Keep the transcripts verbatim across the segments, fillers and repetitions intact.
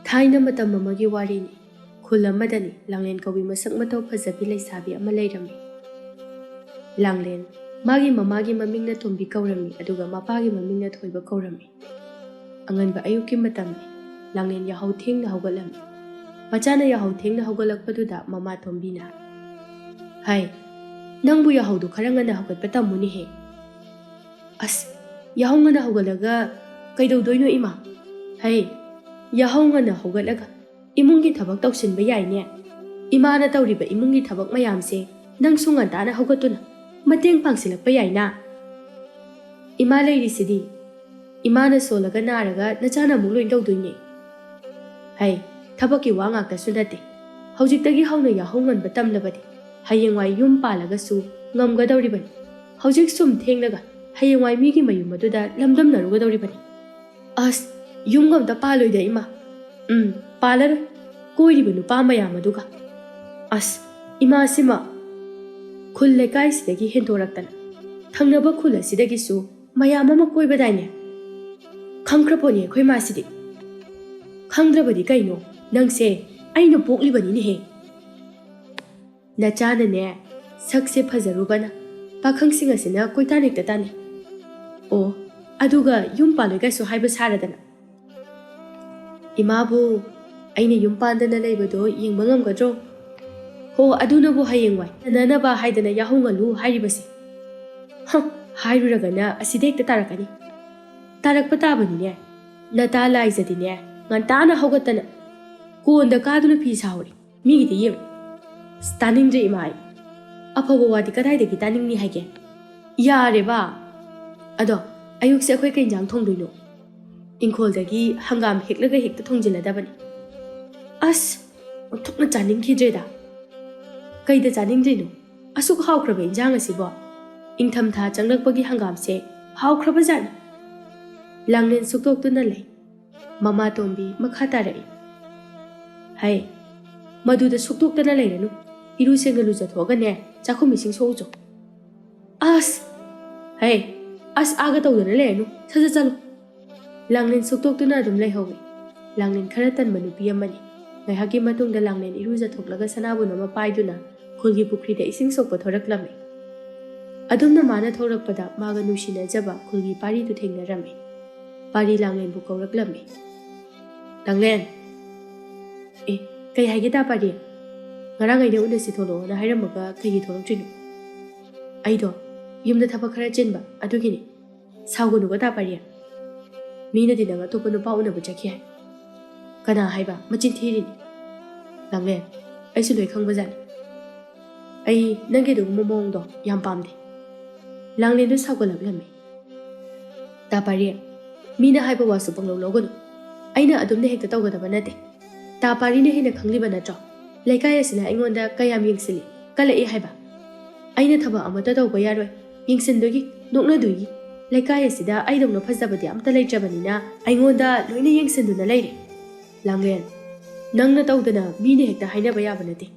ꯊꯥꯏꯅ ꯃꯇꯝ ꯑꯃꯒꯤ ꯋꯥꯔꯤꯅꯤ꯫ ꯈꯨꯜ ꯑꯃꯗꯅꯤ ꯂꯥꯡꯂꯦꯟ ꯀꯧꯕꯤ ꯃꯁꯛ ꯃꯇꯧ ꯐꯖꯕꯤ ꯂꯩꯁꯥꯕꯤ ꯑꯃ ꯂꯩꯔꯝꯃꯤ꯫ ꯂꯥꯡꯂꯦꯟ, ꯃꯥꯒꯤ ꯃꯃꯥꯒꯤ ꯃꯃꯤꯡꯅ ꯇꯣꯝꯕꯤ ꯀꯧꯔꯝꯃꯤ, ꯑꯗꯨꯒ ꯃꯄꯥꯒꯤ ꯃꯃꯤꯡꯅ ꯊꯣꯏꯕ ꯀꯧꯔꯝꯃꯤ꯫ ꯑꯉꯟꯕ ꯑꯌꯨꯛꯀꯤ ꯃꯇꯝꯅꯤ꯫ ꯂꯥꯡꯂꯦꯟ ꯌꯥꯍꯧ ꯊꯦꯡꯅ ꯍꯧꯒꯠꯂꯝꯃꯤ꯫ ꯃꯆꯥꯅ ꯌꯥꯍꯧ ꯊꯦꯡꯅ ꯍꯧꯒꯠꯂꯛꯄꯗꯨꯗ ꯃꯃꯥ ꯇꯣꯝꯕꯤꯅ, "ꯍꯥꯏ, ꯅꯪꯕꯨ ꯌꯥꯍꯧꯗꯨ ꯈꯔ ꯉꯟꯅ ꯍꯧꯒꯠꯄ ꯇꯝꯃꯨꯅꯦꯍꯦ꯫" "ꯑꯁ, ꯌꯥꯍꯧ ꯉꯟꯅ ꯍꯧꯒꯠꯂꯒ ꯀꯩꯗꯧꯗꯣꯏꯅꯣ ꯏꯃꯥ?" "ꯍꯩ, ꯌꯥꯍꯧ ꯉꯟꯅ ꯍꯧꯒꯠꯂꯒ ꯏꯃꯨꯡꯒꯤ ꯊꯕꯛ ꯇꯧꯁꯤꯟꯕ ꯌꯥꯏꯅꯦ꯫ ꯏꯃꯥꯅ ꯇꯧꯔꯤꯕ ꯏꯃꯨꯡꯒꯤ ꯊꯕꯛ ꯃꯌꯥꯝꯁꯦ ꯅꯪꯁꯨ ꯉꯟꯇꯥꯅ ꯍꯧꯒꯠꯇꯨꯅ ꯃꯇꯦꯡ ꯄꯥꯡꯁꯤꯜꯂꯛꯄ ꯌꯥꯏꯅ꯫" "ꯏꯃꯥ ꯂꯩꯔꯤꯁꯤꯗꯤ꯫ ꯏꯃꯥꯅ ꯁꯣꯜꯂꯒ ꯅꯥꯔꯒ ꯅꯆꯥꯅ ꯑꯃꯨꯛ ꯂꯣꯏ ꯇꯧꯗꯣꯏꯅꯦ꯫" "ꯍꯩ, ꯊꯕꯛꯀꯤ ꯋꯥ ꯉꯥꯛꯇꯁꯨ ꯅꯠꯇꯦ꯫ ꯍꯧꯖꯤꯛꯇꯒꯤ ꯍꯧꯅ ꯌꯥꯍꯧ ꯉꯟꯕ ꯇꯝꯂꯕꯗꯤ ꯍꯌꯦꯡꯋꯥꯏ ꯌꯨꯝ ꯄꯥꯜꯂꯒꯁꯨ ꯉꯝꯒꯗꯧꯔꯤꯕꯅꯤ꯫ ꯍꯧꯖꯤꯛ ꯁꯨꯝ ꯊꯦꯡꯂꯒ ꯍꯌꯦꯡꯋꯥꯏ ꯃꯤꯒꯤ ꯃꯌꯨꯝ ꯑꯗꯨꯗ ꯂꯝꯗꯝꯅꯔꯨꯒꯗꯧꯔꯤꯕꯅꯤ꯫" "ꯑꯁ, ꯌꯨꯝꯒ ꯑꯝꯇ ꯄꯥꯜꯂꯣꯏꯗ ꯏꯃꯥ꯫ ꯎꯝ, ꯄꯥꯜꯂꯔꯣꯏ꯫ ꯀꯣꯏꯔꯤꯕ ꯅꯨꯄꯥ ꯃꯌꯥꯝ ꯑꯗꯨꯒ꯫ ꯑꯁ, ꯏꯃꯥꯁꯤꯃ ꯈꯨꯜ ꯂꯩꯀꯥꯏꯁꯤꯗꯒꯤ ꯍꯦꯟꯗꯣꯔꯛꯇꯅ ꯊꯪꯅꯕ ꯈꯨꯜ ꯑꯁꯤꯗꯒꯤꯁꯨ ꯃꯌꯥꯝ ꯑꯃ ꯀꯣꯏꯕꯗꯥꯏꯅꯦ? ꯈꯪꯈ꯭ꯔꯄꯣꯠꯅꯤ ꯑꯩꯈꯣꯏ ꯃꯥꯁꯤꯗꯤ꯫" "ꯈꯪꯗ꯭ꯔꯕꯗꯤ ꯀꯩꯅꯣ? ꯅꯪꯁꯦ ꯑꯩꯅ ꯄꯣꯛꯂꯤꯕꯅꯤꯅꯦꯍꯦ꯫" "ꯅꯆꯥꯅꯅꯦ, ꯁꯛꯁꯦ ꯐꯖꯔꯨꯕꯅ ꯄꯥꯈꯪꯁꯤꯡ ꯑꯁꯤꯅ ꯀꯣꯏꯇꯥꯟ ꯍꯦꯛꯇ ꯇꯥꯟꯅꯩ꯫ ꯑꯣ, ꯑꯗꯨꯒ ꯌꯨꯝ ꯄꯥꯜꯂꯣꯏꯒꯁꯨ ꯍꯥꯏꯕ ꯁꯥꯔꯗꯅ꯫ ꯏꯃꯥꯕꯨ ꯑꯩꯅ ꯌꯨꯝ ꯄꯥꯟꯗꯅ ꯂꯩꯕꯗꯣ ꯌꯦꯡꯕ ꯉꯝꯒꯗ꯭ꯔꯣ? ꯍꯣ, ꯑꯗꯨꯅꯕꯨ ꯍꯌꯦꯡꯋꯥꯏ ꯇꯟꯅꯅꯕ ꯍꯥꯏꯗꯅ ꯌꯥꯍꯧ ꯉꯜꯂꯨ ꯍꯥꯏꯔꯤꯕꯁꯦ꯫ ꯍ, ꯍꯥꯏꯔꯨꯔꯒꯅ ꯑꯁꯤꯗ ꯍꯦꯛꯇ ꯇꯥꯔꯛꯀꯅꯤ꯫" "ꯇꯥꯔꯛꯄ ꯇꯥꯕꯅꯤꯅꯦ꯫ ꯅꯇꯥ ꯂꯥꯏꯖꯗꯤꯅꯦ, ꯉꯟꯇꯥꯅ ꯍꯧꯒꯠꯇꯅ ꯀꯣꯟꯗ ꯀꯥꯗꯨꯅ ꯐꯤ ꯁꯥꯍꯧꯔꯦ꯫ ꯃꯤꯒꯤꯗꯤ ꯌꯦꯡꯉꯨ꯫" "ꯑꯁ, ꯇꯥꯅꯤꯡꯗ꯭ꯔꯦ ꯏꯃꯥ ꯑꯩ꯫ ꯑꯐꯕ ꯋꯥꯗꯤ ꯀꯗꯥꯏꯗꯒꯤ ꯇꯥꯅꯤꯡꯅꯤ ꯍꯥꯏꯒꯦ?" "ꯌꯥꯔꯦꯕ꯫ ꯑꯗꯣ ꯑꯌꯨꯛꯁꯦ ꯑꯩꯈꯣꯏ ꯀꯩ ꯏꯟꯖꯥꯡ ꯊꯣꯡꯗꯣꯏꯅꯣ?" "ꯏꯪꯈꯣꯜꯗꯒꯤ ꯍꯪꯒꯥꯝ ꯍꯦꯛꯂꯒ ꯍꯦꯛꯇ ꯊꯣꯡꯖꯤꯜꯂꯗꯕꯅꯤ꯫" "ꯑꯁ, ꯑꯣꯟꯊꯣꯛꯅ ꯆꯥꯅꯤꯡꯈꯤꯗ꯭ꯔꯦꯗ꯫" "ꯀꯩꯗ ꯆꯥꯅꯤꯡꯗ꯭ꯔꯤꯅꯣ? ꯑꯁꯨꯛ ꯍꯥꯎꯈ꯭ꯔꯕ ꯏꯟꯖꯥꯡ ꯑꯁꯤꯕꯣ?" "ꯏꯪꯊꯝꯊꯥ ꯆꯪꯂꯛꯄꯒꯤ ꯍꯪꯒꯥꯝꯁꯦ ꯍꯥꯎꯈ꯭ꯔꯕꯖꯥꯠꯅꯤ꯫" ꯂꯥꯡꯂꯦꯟ ꯁꯨꯛꯇꯣꯛꯇꯨꯅ ꯂꯩ꯫ ꯃꯃꯥ ꯇꯣꯝꯕꯤ ꯃꯈꯥ ꯇꯥꯔꯛꯏ, "ꯍꯩ, ꯃꯗꯨꯗ ꯁꯨꯛꯇꯣꯛꯇꯅ ꯂꯩꯔꯅꯨ꯫ ꯏꯔꯨ ꯁꯦꯡꯅ ꯂꯨꯖꯊꯣꯛꯑꯒꯅꯦ, ꯆꯥꯛꯈꯨꯝ ꯏꯁꯤꯡ ꯁꯣꯛꯎꯆꯣ꯫" "ꯑꯁ! ꯍꯩ, ꯑꯁ ꯑꯥꯒ ꯇꯧꯗꯅ ꯂꯩꯔꯅꯨ꯫ ꯁꯠ ꯁꯠ ꯆꯠꯂꯨ꯫" ꯂꯥꯡꯂꯦꯟ ꯁꯨꯛꯇꯣꯛꯇꯨꯅ ꯑꯗꯨꯝ ꯂꯩꯍꯧꯏ꯫ ꯂꯥꯡꯂꯦꯟ ꯈꯔ ꯇꯟꯕ ꯅꯨꯄꯤ ꯑꯃꯅꯤ꯫ ꯉꯥꯏꯍꯥꯛꯀꯤ ꯃꯇꯨꯡꯗ ꯂꯥꯡꯂꯦꯟ ꯏꯔꯨꯖꯊꯣꯛꯂꯒ ꯁꯅꯥꯕꯨꯟ ꯑꯃ ꯄꯥꯏꯗꯨꯅ ꯈꯨꯜꯒꯤ ꯄꯨꯈ꯭ꯔꯤꯗ ꯏꯁꯤꯡ ꯁꯣꯛꯄ ꯊꯣꯔꯛꯂꯝꯃꯤ꯫ ꯑꯗꯨꯝꯅ ꯃꯥꯅ ꯊꯣꯛꯂꯛꯄꯗ ꯃꯥꯒ ꯅꯨꯡꯁꯤꯅꯖꯕ ꯈꯨꯜꯒꯤ ꯄꯥꯔꯤꯗꯨ ꯊꯦꯡꯅꯔꯝꯃꯤ꯫ ꯄꯥꯔꯤ ꯂꯥꯡꯂꯦꯟꯕꯨ ꯀꯧꯔꯛꯂꯝꯃꯤ꯫ "ꯂꯥꯡꯂꯦꯟ!" "ꯑꯦ, ꯀꯩ ꯍꯥꯏꯒꯦ ꯇꯥ ꯄꯥꯔꯤ? ꯉꯔꯥꯡ ꯑꯩꯅ ꯎꯅꯁꯤ ꯊꯣꯛꯂꯛꯑꯣꯅ ꯍꯥꯏꯔꯝꯃꯒ ꯀꯩꯒꯤ ꯊꯣꯛꯂꯛꯇ꯭ꯔꯤꯅꯣ?" "ꯑꯩꯗꯣ ꯌꯨꯝꯗ ꯊꯕꯛ ꯈꯔ ꯆꯤꯟꯕ ꯑꯗꯨꯒꯤꯅꯤ꯫ ꯁꯥꯎꯒꯅꯨꯀꯣ ꯇꯥ ꯄꯥꯔꯤ꯫ ꯃꯤꯅꯗꯤ ꯅꯪ ꯑꯇꯣꯞꯄ ꯅꯨꯄꯥ ꯎꯅꯕ ꯆꯠꯈꯤ ꯍꯥꯏ꯫ ꯀꯅꯥ ꯍꯥꯏꯕ? ꯃꯆꯤꯟ ꯊꯤꯔꯤꯅꯤ꯫ ꯂꯥꯡꯂꯦꯟ, ꯑꯩꯁꯨ ꯂꯣꯏ ꯈꯪꯕꯖꯥꯠꯅꯤ꯫ ꯑꯩ ꯅꯪꯒꯤ ꯑꯗꯨꯒꯨꯝꯕ ꯃꯑꯣꯡꯗꯣ ꯌꯥꯝ ꯄꯥꯝꯗꯦ꯫" ꯂꯥꯡꯂꯦꯟꯗꯨ ꯁꯥꯎꯒꯠꯂꯛꯂꯝꯃꯤ꯫ "ꯇꯥ ꯄꯥꯔꯤ, ꯃꯤꯅ ꯍꯥꯏꯕ ꯋꯥꯁꯨ ꯄꯪꯂꯧ ꯂꯧꯒꯅꯨ꯫ ꯑꯩꯅ ꯑꯗꯨꯝꯅ ꯍꯦꯛꯇ ꯇꯧꯒꯗꯕ ꯅꯠꯇꯦ꯫ ꯇꯥ ꯄꯥꯔꯤꯅ ꯍꯦꯟꯅ ꯈꯪꯂꯤꯕ ꯅꯠꯇ꯭ꯔꯣ? ꯂꯩꯀꯥꯏ ꯑꯁꯤꯅ ꯑꯩꯉꯣꯟꯗ ꯀꯌꯥꯝ ꯌꯦꯡꯁꯤꯜꯂꯤ, ꯀꯜꯂꯛꯏ ꯍꯥꯏꯕ? ꯑꯩꯅ ꯊꯕꯛ ꯑꯃꯠꯇ ꯇꯧꯕ ꯌꯥꯔꯣꯏ, ꯌꯦꯡꯁꯤꯟꯗꯣꯏꯒꯤ, ꯅꯣꯛꯅꯗꯣꯏꯒꯤ꯫ ꯂꯩꯀꯥꯏ ꯑꯁꯤꯗ ꯑꯩꯗꯧꯅ ꯐꯖꯕꯗꯤ ꯑꯝꯇ ꯂꯩꯇ꯭ꯔꯕꯅꯤꯅ ꯑꯩꯉꯣꯟꯗ ꯂꯣꯏꯅ ꯌꯦꯡꯁꯤꯟꯗꯨꯅ ꯂꯩꯔꯦ꯫ ꯂꯥꯡꯂꯦꯟ, ꯅꯪꯅ ꯇꯧꯗꯅ ꯃꯤꯅ ꯍꯦꯛꯇ ꯍꯥꯏꯅꯕ ꯌꯥꯕ ꯅꯠꯇꯦ꯫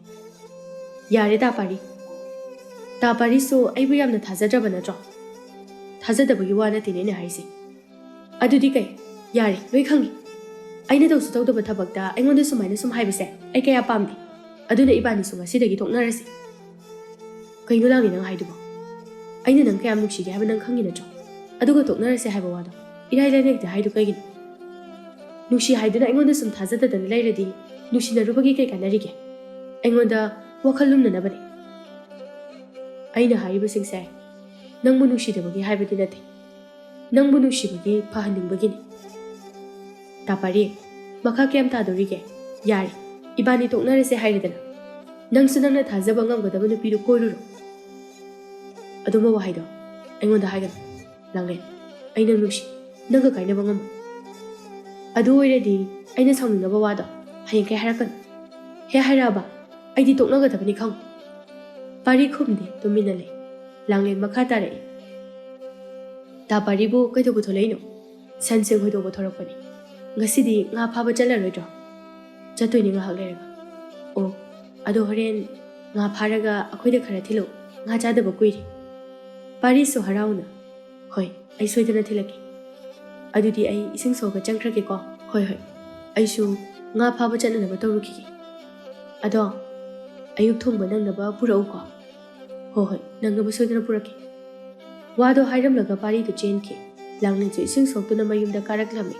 ꯌꯥꯔꯦ ꯇꯥ ꯄꯥꯔꯤ꯫ ꯇꯥ ꯄꯥꯔꯤꯁꯨ ꯑꯩꯕꯨ ꯌꯥꯝꯅ ꯊꯥꯖꯗ꯭ꯔꯕ ꯅꯠꯇ꯭ꯔꯣ? ꯊꯥꯖꯗꯕꯒꯤ ꯋꯥ ꯅꯠꯇꯦꯅꯦ ꯑꯩꯅ ꯍꯥꯏꯁꯦ꯫ ꯑꯗꯨꯗꯤ ꯀꯩ? ꯌꯥꯔꯦ, ꯂꯣꯏ ꯈꯪꯉꯤ꯫ ꯑꯩꯅ ꯇꯧꯁꯨ ꯇꯧꯗꯕ ꯊꯕꯛꯇ ꯑꯩꯉꯣꯟꯗ ꯁꯨꯃꯥꯏꯅ ꯁꯨꯝ ꯍꯥꯏꯕꯁꯦ ꯑꯩ ꯀꯌꯥ ꯄꯥꯝꯗꯦ꯫ ꯑꯗꯨꯅ ꯏꯕꯥꯅꯤꯁꯨ ꯉꯁꯤꯗꯒꯤ ꯇꯣꯛꯅꯔꯁꯤ꯫" "ꯀꯩꯅꯣ ꯂꯥꯡꯂꯦꯟ ꯅꯪ ꯍꯥꯏꯗꯨꯕꯣ? ꯑꯩꯅ ꯅꯪ ꯀꯌꯥꯝ ꯅꯨꯡꯁꯤꯒꯦ ꯍꯥꯏꯕ ꯅꯪ ꯈꯪꯉꯤ ꯅꯠꯇ꯭ꯔꯣ? ꯑꯗꯨꯒ ꯇꯣꯛꯅꯔꯁꯦ ꯍꯥꯏꯕ ꯋꯥꯗꯣ ꯏꯔꯥꯏ ꯂꯥꯏꯅ ꯍꯦꯛꯇ ꯍꯥꯏꯗꯨ ꯀꯩꯒꯤꯅꯣ? ꯅꯨꯡꯁꯤ ꯍꯥꯏꯗꯨꯅ ꯑꯩꯉꯣꯟꯗ ꯁꯨꯝ ꯊꯥꯖꯗꯗꯅ ꯂꯩꯔꯗꯤ ꯅꯨꯡꯁꯤꯅꯔꯨꯕꯒꯤ ꯀꯩ ꯀꯥꯟꯅꯔꯤꯒꯦ? ꯑꯩꯉꯣꯟꯗ ꯋꯥꯈꯜ ꯂꯨꯝꯅꯅꯕꯅꯦ꯫ ꯑꯩꯅ ꯍꯥꯏꯔꯤꯕꯁꯤꯡꯁꯦ ꯅꯪꯕꯨ ꯅꯨꯡꯁꯤꯗꯕꯒꯤ ꯍꯥꯏꯕꯗꯤ ꯅꯠꯇꯦ꯫ ꯅꯪꯕꯨ ꯅꯨꯡꯁꯤꯕꯒꯤ, ꯐꯍꯟꯅꯤꯡꯕꯒꯤꯅꯤ꯫" "ꯇꯥ ꯄꯥꯔꯤ, ꯃꯈꯥ ꯀꯌꯥꯝ ꯇꯥꯗꯣꯔꯤꯒꯦ? ꯌꯥꯔꯦ, ꯏꯕꯥꯅꯤ ꯇꯣꯛꯅꯔꯁꯦ ꯍꯥꯏꯔꯦꯗꯅ꯫ ꯅꯪꯁꯨ ꯅꯪꯅ ꯊꯥꯖꯕ ꯉꯝꯒꯗꯕ ꯅꯨꯄꯤꯗꯨ ꯀꯣꯏꯔꯨꯔꯣ꯫" "ꯑꯗꯨꯝꯕ ꯋꯥꯍꯩꯗꯣ ꯑꯩꯉꯣꯟꯗ ꯍꯥꯏꯒꯅꯨ꯫ ꯂꯥꯡꯂꯦꯟ, ꯑꯩ ꯅꯪ ꯅꯨꯡꯁꯤ, ꯅꯪꯒ ꯀꯥꯏꯅꯕ ꯉꯝꯃꯣꯏ꯫ ꯑꯗꯨ ꯑꯣꯏꯔꯗꯤ ꯑꯩꯅ ꯁꯥꯎꯅꯤꯡꯅꯕ ꯋꯥꯗꯣ ꯍꯌꯦꯡ ꯀꯩ ꯍꯥꯏꯔꯛꯀꯅꯨ꯫ ꯍꯦꯛ ꯍꯥꯏꯔꯛꯑꯕ ꯑꯩꯗꯤ ꯇꯣꯛꯅꯒꯗꯕꯅꯤ ꯈꯪꯉꯨ꯫" ꯄꯥꯔꯤ ꯈꯨꯝꯗꯦ, ꯇꯨꯃꯤꯟꯅ ꯂꯩ꯫ ꯂꯥꯡꯂꯦꯟ ꯃꯈꯥ ꯇꯥꯔꯛꯏ꯫ "ꯇꯥ ꯄꯥꯔꯤꯕꯨ ꯀꯩꯗꯧꯕ ꯊꯣꯛꯂꯛꯏꯅꯣ?" "ꯁꯟꯁꯤꯡ ꯍꯣꯏꯗꯣꯛꯄ ꯊꯣꯔꯛꯄꯅꯤ꯫ ꯉꯁꯤꯗꯤ ꯉꯥ ꯐꯥꯕ ꯆꯠꯂꯔꯣꯏꯗ꯭ꯔꯣ?" "ꯆꯠꯇꯣꯏꯅꯤ ꯉꯥꯏꯍꯥꯛ ꯂꯩꯔꯒ꯫" "ꯑꯣ, ꯑꯗꯣ ꯍꯣꯔꯦꯟ ꯉꯥ ꯐꯥꯔꯒ ꯑꯩꯈꯣꯏꯗ ꯈꯔ ꯊꯤꯜꯂꯛꯎ꯫ ꯉꯥ ꯆꯥꯗꯕ ꯀꯨꯏꯔꯦ꯫" ꯄꯥꯔꯤꯁꯨ ꯍꯔꯥꯎꯅ, "ꯍꯣꯏ, ꯑꯩ ꯁꯣꯏꯗꯅ ꯊꯤꯜꯂꯛꯀꯦ꯫ ꯑꯗꯨꯗꯤ ꯑꯩ ꯏꯁꯤꯡ ꯁꯣꯛꯑꯒ ꯆꯪꯈ꯭ꯔꯒꯦꯀꯣ꯫" "ꯍꯣꯏ, ꯍꯣꯏ꯫" ꯑꯩꯁꯨ ꯉꯥ ꯐꯥꯕ ꯆꯠꯅꯅꯕ ꯇꯧꯔꯨꯈꯤꯒꯦ꯫ ꯑꯗꯣ ꯑꯌꯨꯛ ꯊꯣꯡꯕ ꯅꯪꯅꯕ ꯄꯨꯔꯛꯎꯀꯣ꯫ ꯍꯣꯏ ꯍꯣꯏ, ꯅꯪꯅꯕ ꯁꯣꯏꯗꯅ ꯄꯨꯔꯛꯀꯦ꯫ ꯋꯥꯗꯣ ꯍꯥꯏꯔꯝꯂꯒ ꯄꯥꯔꯤꯗꯨ ꯆꯦꯟꯈꯤ꯫ ꯂꯥꯡꯂꯦꯟꯁꯨ ꯏꯁꯤꯡ ꯁꯣꯛꯇꯨꯅ ꯃꯌꯨꯝꯗ ꯀꯥꯔꯛꯂꯝꯃꯤ꯫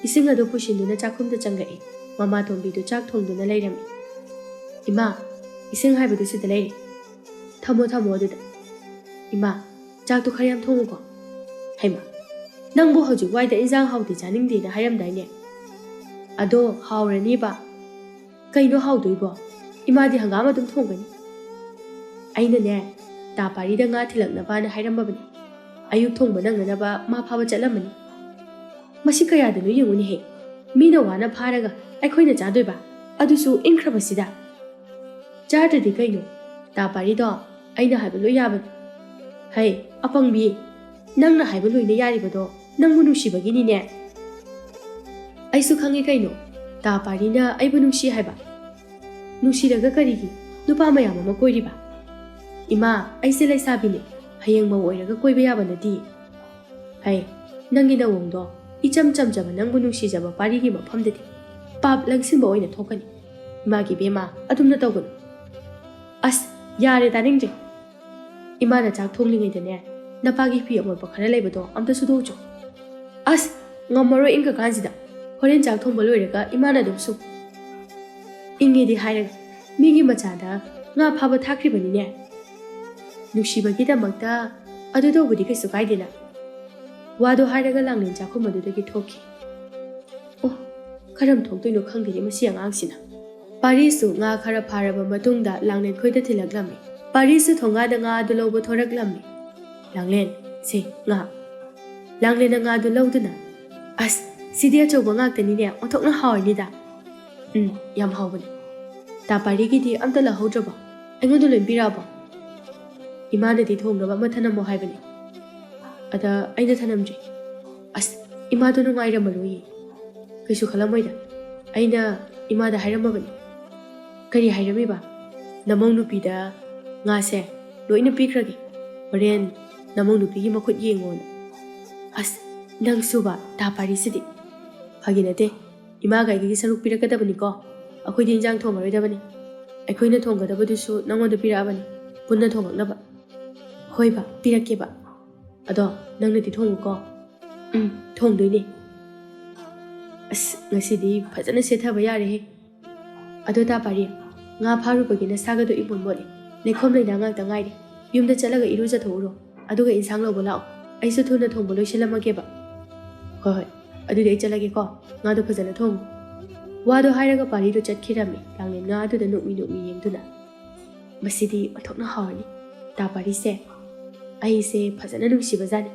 ꯏꯁꯤꯡ ꯑꯗꯨ ꯄꯨꯁꯤꯟꯗꯨꯅ ꯆꯥꯛꯈꯨꯝꯗ ꯆꯪꯂꯛꯏ꯫ ꯃꯃꯥꯇꯣꯝꯕꯤꯗꯨ ꯆꯥꯛ ꯊꯣꯡꯗꯨꯅ ꯂꯩꯔꯝꯃꯤ꯫ "ꯏꯃꯥ, ꯏꯁꯤꯡ ꯍꯥꯏꯕꯗꯨ ꯁꯤꯗ ꯂꯩꯔꯦ꯫ ꯊꯝꯃꯣ ꯊꯝꯃꯣ ꯑꯗꯨꯗ꯫ ꯏꯃꯥ, ꯆꯥꯛꯇꯨ ꯈꯔ ꯌꯥꯝ ꯊꯣꯡꯉꯨꯀꯣ꯫ ꯍꯩꯃꯥ, ꯅꯪꯕꯨ ꯍꯧꯖꯤꯛ ꯋꯥꯏꯗ ꯏꯟꯖꯥꯡ ꯍꯥꯎꯇꯦ ꯆꯥꯅꯤꯡꯗꯦꯅ ꯍꯥꯏꯔꯝꯗꯥꯏꯅꯦ? ꯑꯗꯣ ꯍꯥꯎꯔꯅꯤꯕ꯫ ꯀꯩꯅꯣ ꯍꯥꯎꯗꯣꯏꯕꯣ? ꯏꯃꯥꯗꯤ ꯍꯪꯒꯥꯝ ꯑꯗꯨꯝ ꯊꯣꯡꯒꯅꯤ꯫ ꯑꯩꯅꯅꯦ, ꯇꯥ ꯄꯥꯔꯤꯗ ꯉꯥ ꯊꯤꯜꯂꯛꯅꯕꯅ ꯍꯥꯏꯔꯝꯃꯕꯅꯤ꯫ ꯑꯌꯨꯛ ꯊꯣꯡꯕ ꯅꯪꯅꯅꯕ ꯃꯥ ꯐꯥꯕ ꯆꯠꯂꯝꯃꯅꯤ꯫ ꯃꯁꯤ ꯀꯌꯥꯗꯅꯣ ꯌꯦꯡꯉꯨꯅꯦꯍꯦ꯫ ꯃꯤꯅ ꯋꯥꯅ ꯐꯥꯔꯒ ꯑꯩꯈꯣꯏꯅ ꯆꯥꯗꯣꯏꯕ? ꯑꯗꯨꯁꯨ ꯏꯪꯈ꯭ꯔꯕꯁꯤꯗ꯫ ꯆꯥꯗ꯭ꯔꯗꯤ ꯀꯩꯅꯣ? ꯇꯥ ꯄꯥꯔꯤꯗꯣ ꯑꯩꯅ ꯍꯥꯏꯕ ꯂꯣꯏ ꯌꯥꯕꯅꯤ꯫ ꯍꯩ, ꯑꯄꯪꯕꯤ, ꯅꯪꯅ ꯍꯥꯏꯕ ꯂꯣꯏꯅ ꯌꯥꯔꯤꯕꯗꯣ ꯅꯪꯕꯨ ꯅꯨꯡꯁꯤꯕꯒꯤꯅꯤꯅꯦ꯫ ꯑꯩꯁꯨ ꯈꯪꯉꯤ ꯀꯩꯅꯣ, ꯇꯥ ꯄꯥꯔꯤꯅ ꯑꯩꯕꯨ ꯅꯨꯡꯁꯤ ꯍꯥꯏꯕ꯫ ꯅꯨꯡꯁꯤꯔꯒ ꯀꯔꯤꯒꯤ ꯅꯨꯄꯥ ꯃꯌꯥꯝ ꯑꯃ ꯀꯣꯏꯔꯤꯕ? ꯏꯃꯥ, ꯑꯩꯁꯦ ꯂꯩꯁꯥꯕꯤꯅꯦ, ꯍꯌꯦꯡ ꯃꯧ ꯑꯣꯏꯔꯒ ꯀꯣꯏꯕ ꯌꯥꯕ ꯅꯠꯇꯤꯌꯦ꯫ ꯍꯩ, ꯅꯪꯒꯤ ꯅꯋꯣꯡꯗꯣ ꯏꯆꯝ ꯆꯝꯖꯕ ꯅꯪꯕꯨ ꯅꯨꯡꯁꯤꯖꯕ ꯄꯥꯔꯤꯒꯤ ꯃꯐꯝꯗꯗꯤ ꯄꯥꯞ ꯂꯪꯁꯤꯟꯕ ꯑꯣꯏꯅ ꯊꯣꯛꯀꯅꯤ꯫ ꯏꯃꯥꯒꯤ ꯏꯕꯦꯝꯃ, ꯑꯗꯨꯝꯅ ꯇꯧꯒꯅꯨ꯫ ꯑꯁ, ꯌꯥꯔꯦ, ꯇꯥꯅꯤꯡꯗ꯭ꯔꯦ꯫ ꯏꯃꯥꯅ ꯆꯥꯛ ꯊꯣꯡꯂꯤꯉꯩꯗꯅꯦ, ꯅꯄꯥꯒꯤ ꯐꯤ ꯑꯃꯣꯠꯄ ꯈꯔ ꯂꯩꯕꯗꯣ ꯑꯝꯇ ꯁꯨꯗꯣꯛꯎꯆꯣ꯫ ꯑꯁ, ꯉꯝꯃꯔꯣꯏ ꯏꯪꯈ꯭ꯔꯀꯥꯟꯁꯤꯗ꯫ ꯍꯣꯔꯦꯟ ꯆꯥꯛ ꯊꯣꯡꯕ ꯂꯣꯏꯔꯒ ꯏꯃꯥꯅ ꯑꯗꯨꯝ ꯁꯨ꯫ ꯏꯪꯉꯦꯗꯤ ꯍꯥꯏꯔꯒ ꯃꯤꯒꯤ ꯃꯆꯥꯗ ꯉꯥ ꯐꯥꯕ ꯊꯥꯈ꯭ꯔꯤꯕꯅꯤꯅꯦ꯫ ꯅꯨꯡꯁꯤꯕꯒꯤꯗꯃꯛꯇ ꯑꯗꯨ ꯇꯧꯕꯗꯤ ꯀꯩꯁꯨ ꯀꯥꯏꯗꯦꯅ꯫ ꯋꯥꯗꯣ ꯍꯥꯏꯔꯒ ꯂꯥꯡꯂꯦꯟ ꯆꯥꯛꯈꯨꯝ ꯑꯗꯨꯗꯒꯤ ꯊꯣꯛꯈꯤ꯫ ꯑꯣ, ꯀꯔꯝ ꯊꯣꯛꯇꯣꯏꯅꯣ ꯈꯪꯗꯦꯅꯦ ꯃꯁꯤ ꯑꯉꯥꯡꯁꯤꯅ꯫ ꯄꯥꯔꯤꯁꯨ ꯉꯥ ꯈꯔ ꯐꯥꯔꯕ ꯃꯇꯨꯡꯗ ꯂꯥꯡꯂꯦꯟ ꯈꯣꯏꯗ ꯊꯤꯜꯂꯛꯂꯝꯃꯤ꯫ ꯄꯥꯔꯤꯁꯨ ꯊꯣꯡꯒꯥꯗ ꯉꯥ ꯑꯗꯨ ꯂꯧꯕ ꯊꯣꯔꯛꯂꯝꯃꯤ꯫ "ꯂꯥꯡꯂꯦꯟ, ꯁꯦ, ꯉꯥ꯫" ꯂꯥꯡꯂꯦꯟꯅ ꯉꯥꯗꯨ ꯂꯧꯗꯨꯅ, "ꯑꯁ, ꯁꯤꯗꯤ ꯑꯆꯧꯕ ꯉꯥꯛꯇꯅꯤꯅꯦ, ꯑꯣꯟꯊꯣꯛꯅ ꯍꯥꯎꯔꯅꯤꯗ꯫" "ꯎꯝ, ꯌꯥꯝ ꯍꯥꯎꯕꯅꯦ꯫ ꯇꯥ ꯄꯥꯔꯤꯒꯤꯗꯤ ꯑꯝꯇ ꯂꯧꯍꯧꯗ꯭ꯔꯕꯣ? ꯑꯩꯉꯣꯟꯗ ꯂꯣꯏ ꯄꯤꯔꯛꯑꯕꯣ? ꯏꯃꯥꯅꯗꯤ ꯊꯣꯡꯅꯕ ꯑꯃ ꯊꯅꯝꯃꯣ ꯍꯥꯏꯕꯅꯦ꯫ ꯑꯗ ꯑꯩꯅ ꯊꯅꯝꯗ꯭ꯔꯦ꯫ ꯑꯁ, ꯏꯃꯥꯗꯣ ꯅꯨꯡꯉꯥꯏꯔꯝꯃꯔꯣꯏꯌꯦ꯫ ꯀꯩꯁꯨ ꯈꯜꯂꯝꯃꯣꯏꯗ꯫ ꯑꯩꯅ ꯏꯃꯥꯗ ꯍꯥꯏꯔꯝꯃꯕꯅꯤ꯫" "ꯀꯔꯤ ꯍꯥꯏꯔꯝꯃꯤꯕ?" "ꯅꯃꯧ ꯅꯨꯄꯤꯗ ꯉꯥꯁꯦ ꯂꯣꯏꯅ ꯄꯤꯈ꯭ꯔꯒꯦ꯫ ꯍꯣꯔꯦꯟ ꯅꯃꯧ ꯅꯨꯄꯤꯒꯤ ꯃꯈꯨꯠ ꯌꯦꯡꯉꯣꯅ꯫" "ꯑꯁ, ꯅꯪꯁꯨꯕ, ꯇꯥ ꯄꯥꯔꯤꯁꯤꯗꯤ꯫" "ꯐꯥꯒꯤ ꯅꯠꯇꯦ꯫ ꯏꯃꯥꯒ ꯑꯩꯒꯤ ꯁꯔꯨꯛ ꯄꯤꯔꯛꯀꯗꯕꯅꯤꯀꯣ꯫ ꯑꯩꯈꯣꯏꯗꯤ ꯏꯟꯖꯥꯡ ꯊꯣꯡꯉꯔꯣꯏꯗꯕꯅꯤ꯫ ꯑꯩꯈꯣꯏꯅ ꯊꯣꯡꯒꯗꯕꯗꯨꯁꯨ ꯅꯪꯉꯣꯟꯗ ꯄꯤꯔꯛꯑꯕꯅꯤ, ꯄꯨꯟꯅ ꯊꯣꯡꯉꯛꯅꯕ꯫ ꯍꯣꯏꯕ, ꯄꯤꯔꯛꯀꯦꯕ꯫ ꯑꯗꯣ ꯅꯪꯅꯗꯤ ꯊꯣꯡꯉꯨꯀꯣ꯫ ꯎꯝ, ꯊꯣꯡꯗꯣꯏꯅꯦ꯫ ꯑꯁ, ꯉꯁꯤꯗꯤ ꯐꯖꯅ ꯁꯦꯠꯊꯕ ꯌꯥꯔꯦꯍꯦ꯫ ꯑꯗꯣ ꯇꯥ ꯄꯥꯔꯤ, ꯉꯥ ꯐꯥꯔꯨꯕꯒꯤ ꯅꯁꯥꯒꯗꯣ ꯏꯃꯣꯠ ꯃꯣꯠꯂꯤ꯫ ꯂꯩꯈꯣꯝ ꯂꯩꯅꯥ ꯉꯥꯛꯇ ꯉꯥꯏꯔꯦ꯫ ꯌꯨꯝꯗ ꯆꯠꯂꯒ ꯏꯔꯨꯖꯊꯣꯛꯎꯔꯣ꯫ ꯑꯗꯨꯒ ꯏꯟꯁꯥꯡ ꯂꯧꯕ ꯂꯥꯛꯑꯣ꯫ ꯑꯩꯁꯨ ꯊꯨꯅ ꯊꯣꯡꯕ ꯂꯣꯏꯁꯤꯜꯂꯝꯃꯒꯦꯕ꯫ ꯍꯣꯏ ꯍꯣꯏ, ꯑꯗꯨꯗꯤ ꯑꯩ ꯆꯠꯂꯒꯦꯀꯣ꯫ ꯉꯥꯗꯣ ꯐꯖꯅ ꯊꯣꯡꯉꯨ꯫ ꯋꯥꯗꯣ ꯍꯥꯏꯔꯒ ꯄꯥꯔꯤꯗꯣ ꯆꯠꯈꯤꯔꯝꯃꯤ, ꯂꯥꯡꯂꯦꯟ ꯉꯥ ꯑꯗꯨꯗ ꯅꯣꯛꯃꯤ ꯅꯣꯛꯃꯤ ꯌꯦꯡꯗꯨꯅ꯫ ꯃꯁꯤꯗꯤ ꯑꯣꯟꯊꯣꯛꯅ ꯍꯥꯎꯔꯅꯤ꯫ ꯇꯥ ꯄꯥꯔꯤꯁꯦ ꯑꯩꯁꯦ ꯐꯖꯅ ꯅꯨꯡꯁꯤꯕꯖꯥꯠꯅꯤ꯫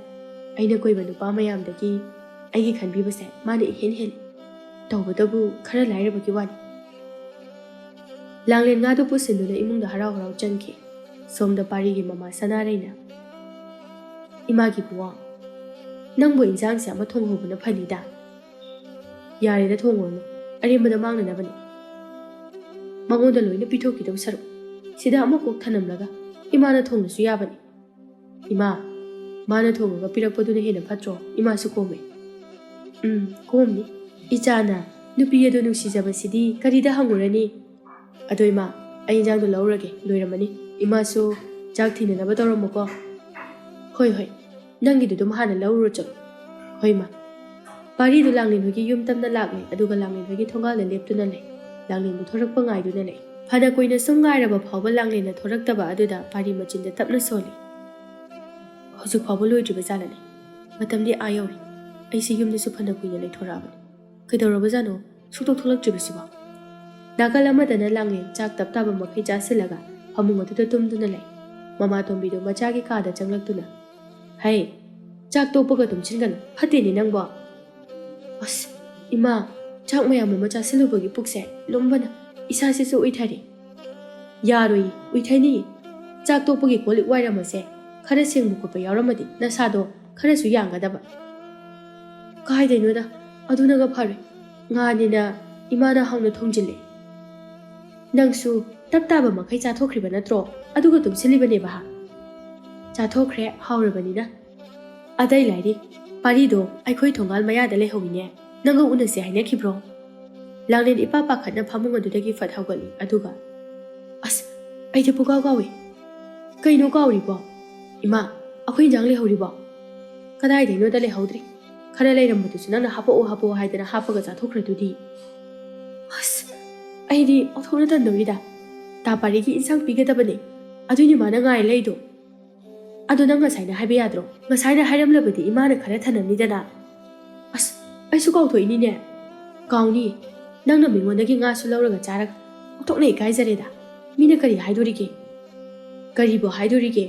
ꯑꯩꯅ ꯀꯣꯏꯕ ꯅꯨꯄꯥ ꯃꯌꯥꯝꯗꯒꯤ ꯑꯩꯒꯤ ꯈꯟꯕꯤꯕꯁꯦ ꯃꯥꯅ ꯏꯍꯦꯟ ꯍꯦꯜꯂꯤ꯫ ꯇꯧꯕꯇꯕꯨ ꯈꯔ ꯂꯥꯏꯔꯕꯒꯤ ꯋꯥꯅꯤ꯫ ꯂꯥꯡꯂꯦꯟ ꯉꯥꯗꯨ ꯄꯨꯁꯤꯟꯗꯨꯅ ꯏꯃꯨꯡꯗ ꯍꯔꯥꯎ ꯍꯔꯥꯎ ꯆꯪꯈꯤ꯫ ꯁꯣꯝꯗ ꯄꯥꯔꯤꯒꯤ ꯃꯃꯥ ꯁꯅꯥꯔꯩꯅ, "ꯏꯃꯥꯒꯤ ꯄꯨꯋꯥ, ꯅꯪꯕꯨ ꯏꯟꯁꯥꯡꯁꯦ ꯑꯃ ꯊꯣꯡꯍꯧꯕꯅ ꯐꯅꯤꯗ꯫ ꯌꯥꯔꯦꯗ, ꯊꯣꯡꯉꯨꯔꯅꯨ, ꯑꯔꯦꯝꯕꯗ ꯃꯥꯡꯅꯅꯕꯅꯤ꯫ ꯃꯉꯣꯟꯗ ꯂꯣꯏꯅ ꯄꯤꯊꯣꯛꯈꯤꯗꯧ ꯁꯔꯨꯛ, ꯁꯤꯗ ꯑꯃ ꯀꯣꯛ ꯊꯅꯝꯂꯒ ꯏꯃꯥꯅ ꯊꯣꯡꯂꯁꯨ ꯌꯥꯕꯅꯤ꯫ ꯏꯃꯥ, ꯃꯥꯅ ꯊꯣꯡꯉꯒ ꯄꯤꯔꯛꯄꯗꯨꯅ ꯍꯦꯟꯅ ꯐꯠꯇ꯭ꯔꯣ? ꯏꯃꯥꯁꯨ ꯀꯣꯝꯃꯦ꯫" "ꯎꯝ, ꯀꯣꯝꯅꯤ꯫ ꯏꯆꯥꯅ ꯅꯨꯄꯤ ꯑꯗꯣ ꯅꯨꯡꯁꯤꯖꯕꯁꯤꯗꯤ ꯀꯔꯤꯗ ꯍꯪꯉꯨꯔꯅꯤ? ꯑꯗꯣ ꯏꯃꯥ, ꯑꯩ ꯏꯟꯖꯥꯡꯗꯣ ꯂꯧꯔꯨꯔꯒꯦ, ꯂꯣꯏꯔꯝꯃꯅꯤ꯫ ꯏꯃꯥꯁꯨ ꯆꯥꯛ ꯊꯤꯅꯅꯕ ꯇꯧꯔꯝꯃꯣꯀꯣ꯫" "ꯍꯣꯏ ꯍꯣꯏ, ꯅꯪꯒꯤꯗꯨ ꯑꯗꯨꯝ ꯍꯥꯟꯅ ꯂꯧꯔꯨꯔꯣ ꯆꯠꯂꯣ꯫" "ꯍꯣꯏ ꯏꯃꯥ꯫" ꯄꯥꯔꯤꯗꯨ ꯂꯥꯡꯂꯦꯟ ꯍꯣꯏꯒꯤ ꯌꯨꯝ ꯇꯝꯅ ꯂꯥꯛꯂꯦ, ꯑꯗꯨꯒ ꯂꯥꯡꯂꯦꯟ ꯍꯣꯏꯒꯤ ꯊꯣꯡꯒꯥꯜꯗ ꯂꯦꯞꯇꯨꯅ ꯂꯩ꯫ ꯂꯥꯡꯂꯦꯟꯕꯨ ꯊꯣꯔꯛꯄ ꯉꯥꯏꯗꯨꯅ ꯂꯩ꯫ ꯐꯅ ꯀꯨꯏꯅ ꯁꯨꯝ ꯉꯥꯏꯔꯕ ꯐꯥꯎꯕ ꯂꯥꯡꯂꯦꯟꯅ ꯊꯣꯔꯛꯇꯕ ꯑꯗꯨꯗ ꯄꯥꯔꯤ ꯃꯆꯤꯟꯗ ꯇꯞꯅ ꯁꯣꯜꯂꯤ꯫ "ꯍꯧꯖꯤꯛ ꯐꯥꯎꯕ ꯂꯣꯏꯗ꯭ꯔꯤꯕ ꯖꯥꯠꯂꯅꯦ? ꯃꯇꯝꯗꯤ ꯑꯥ ꯌꯧꯔꯦ꯫ ꯑꯩꯁꯦ ꯌꯨꯝꯗꯁꯨ ꯐꯅ ꯀꯨꯏꯅ ꯂꯩꯊꯣꯔꯛꯑꯕꯅꯤ꯫ ꯀꯩꯗꯧꯔꯕꯖꯥꯠꯅꯣ? ꯁꯨꯛꯊꯣꯛ ꯊꯣꯛꯂꯛꯇ꯭ꯔꯤꯕꯁꯤꯕꯣ?" ꯅꯥꯀꯜ ꯑꯃꯗꯅ ꯂꯥꯡꯂꯦꯟ ꯆꯥꯛ ꯇꯞ ꯇꯥꯕ ꯃꯈꯩ ꯆꯥꯁꯤꯜꯂꯒ ꯐꯃꯨꯡ ꯑꯗꯨꯗ ꯇꯨꯝꯗꯨꯅ ꯂꯩ꯫ ꯃꯃꯥ ꯇꯣꯝꯕꯤꯗꯨ ꯃꯆꯥꯒꯤ ꯀꯥꯗ ꯆꯪꯂꯛꯇꯨꯅ, "ꯍꯩ, ꯆꯥꯛ ꯇꯣꯛꯄꯒ ꯇꯨꯝꯁꯤꯟꯒꯅꯨ, ꯐꯠꯇꯦꯅꯦ ꯅꯪꯕꯣ꯫" "ꯑꯁ, ꯏꯃꯥ, ꯆꯥꯛ ꯃꯌꯥꯝ ꯑꯃ ꯆꯥꯁꯤꯜꯂꯨꯕꯒꯤ ꯄꯨꯛꯁꯦ ꯂꯨꯝꯕꯅ ꯏꯁꯥꯁꯤꯁꯨ ꯎꯏꯊꯔꯦ꯫" "ꯌꯥꯔꯣꯏꯌꯦ, ꯎꯏꯊꯅꯤꯌꯦ꯫ ꯆꯥꯛ ꯇꯣꯛꯄꯒꯤ ꯀꯣꯜ ꯂꯤꯛ ꯋꯥꯏꯔꯝ ꯑꯁꯦ ꯈꯔ ꯁꯦꯡꯕ ꯈꯣꯠꯄ ꯌꯥꯎꯔꯝꯃꯗꯤ ꯅꯁꯥꯗꯣ ꯈꯔꯁꯨ ꯌꯥꯡꯒꯗꯕ꯫" "ꯀꯥꯏꯗꯩꯅꯣꯗ, ꯑꯗꯨꯅꯒ ꯐꯔꯦ꯫ ꯉꯥꯅꯤꯅ ꯏꯃꯥꯅ ꯍꯥꯎꯅ ꯊꯣꯡꯖꯤꯜꯂꯦ꯫" "ꯅꯪꯁꯨ ꯇꯞ ꯇꯥꯕ ꯃꯈꯩ ꯆꯥꯊꯣꯛꯈ꯭ꯔꯤꯕ ꯅꯠꯇ꯭ꯔꯣ? ꯑꯗꯨꯒ ꯇꯨꯝꯁꯤꯜꯂꯤꯕꯅꯦꯕ ꯍꯥ?" "ꯆꯥꯊꯣꯛꯈ꯭ꯔꯦ, ꯍꯥꯎꯔꯕꯅꯤꯅ꯫ ꯑꯇꯩ ꯂꯥꯏꯔꯤ, ꯄꯥꯔꯤꯗꯣ ꯑꯩꯈꯣꯏ ꯊꯣꯡꯒꯥꯜ ꯃꯌꯥꯗ ꯂꯩꯍꯧꯋꯤꯅꯦ꯫ ꯅꯪꯒ ꯎꯅꯁꯦ ꯍꯥꯏꯅꯈꯤꯕ꯭ꯔꯣ?" ꯂꯥꯡꯂꯦꯟ ꯏꯄꯥ ꯄꯥꯈꯠꯅ ꯐꯃꯨꯡ ꯑꯗꯨꯗꯒꯤ ꯐꯠ ꯍꯧꯒꯠꯂꯤ, ꯑꯗꯨꯒ, "ꯑꯁ, ꯑꯩꯗꯤ ꯄꯨꯀꯥꯎ ꯀꯥꯎꯏ꯫ ꯀꯩꯅꯣ ꯀꯥꯎꯔꯤꯕꯣ? ꯏꯃꯥ, ꯑꯩꯈꯣꯏ ꯏꯟꯖꯥꯡ ꯂꯩꯍꯧꯔꯤꯕꯣ? ꯀꯗꯥꯏꯗꯩꯅꯣꯗ ꯂꯩꯍꯧꯗ꯭ꯔꯦ꯫ ꯈꯔ ꯂꯩꯔꯝꯕꯗꯨꯁꯨ ꯅꯪꯅ ꯍꯥꯄꯛꯑꯣ, ꯍꯥꯄꯛꯑꯣ ꯍꯥꯏꯗꯅ ꯍꯥꯄꯒ ꯆꯥꯊꯣꯛꯈ꯭ꯔꯗꯨꯗꯤ꯫ ꯑꯁ, ꯑꯩꯗꯤ ꯑꯣꯟꯊꯣꯛꯅ ꯇꯟꯗꯧꯔꯤꯗ꯫ ꯇꯥ ꯄꯥꯔꯤꯒꯤ ꯏꯟꯁꯥꯡ ꯄꯤꯒꯗꯕꯅꯦ꯫ ꯑꯗꯨꯏꯅꯦ ꯃꯥꯅ ꯉꯥꯏ ꯂꯩꯗꯣ꯫ ꯑꯗꯣ ꯅꯪ ꯉꯁꯥꯏꯅ ꯍꯥꯏꯕ ꯌꯥꯗ꯭ꯔꯣ? ꯉꯁꯥꯏꯅ ꯍꯥꯏꯔꯝꯂꯕꯗꯤ ꯏꯃꯥꯅ ꯈꯔ ꯊꯅꯝꯅꯤꯗꯅ꯫ ꯑꯁ, ꯑꯩꯁꯨ ꯀꯥꯎꯊꯣꯛꯏꯅꯤꯅꯦ꯫ ꯀꯥꯎꯅꯤ꯫ ꯅꯪꯅ ꯃꯤꯉꯣꯟꯗꯒꯤ ꯉꯥꯁꯨ ꯂꯧꯔꯒ ꯆꯥꯔꯒ ꯑꯣꯟꯊꯣꯛꯅ ꯏꯀꯥꯏꯖꯔꯦꯗ꯫ ꯃꯤꯅ ꯀꯔꯤ ꯍꯥꯏꯗꯣꯔꯤꯒꯦ? ꯀꯔꯤꯕꯨ ꯍꯥꯏꯗꯣꯔꯤꯒꯦ?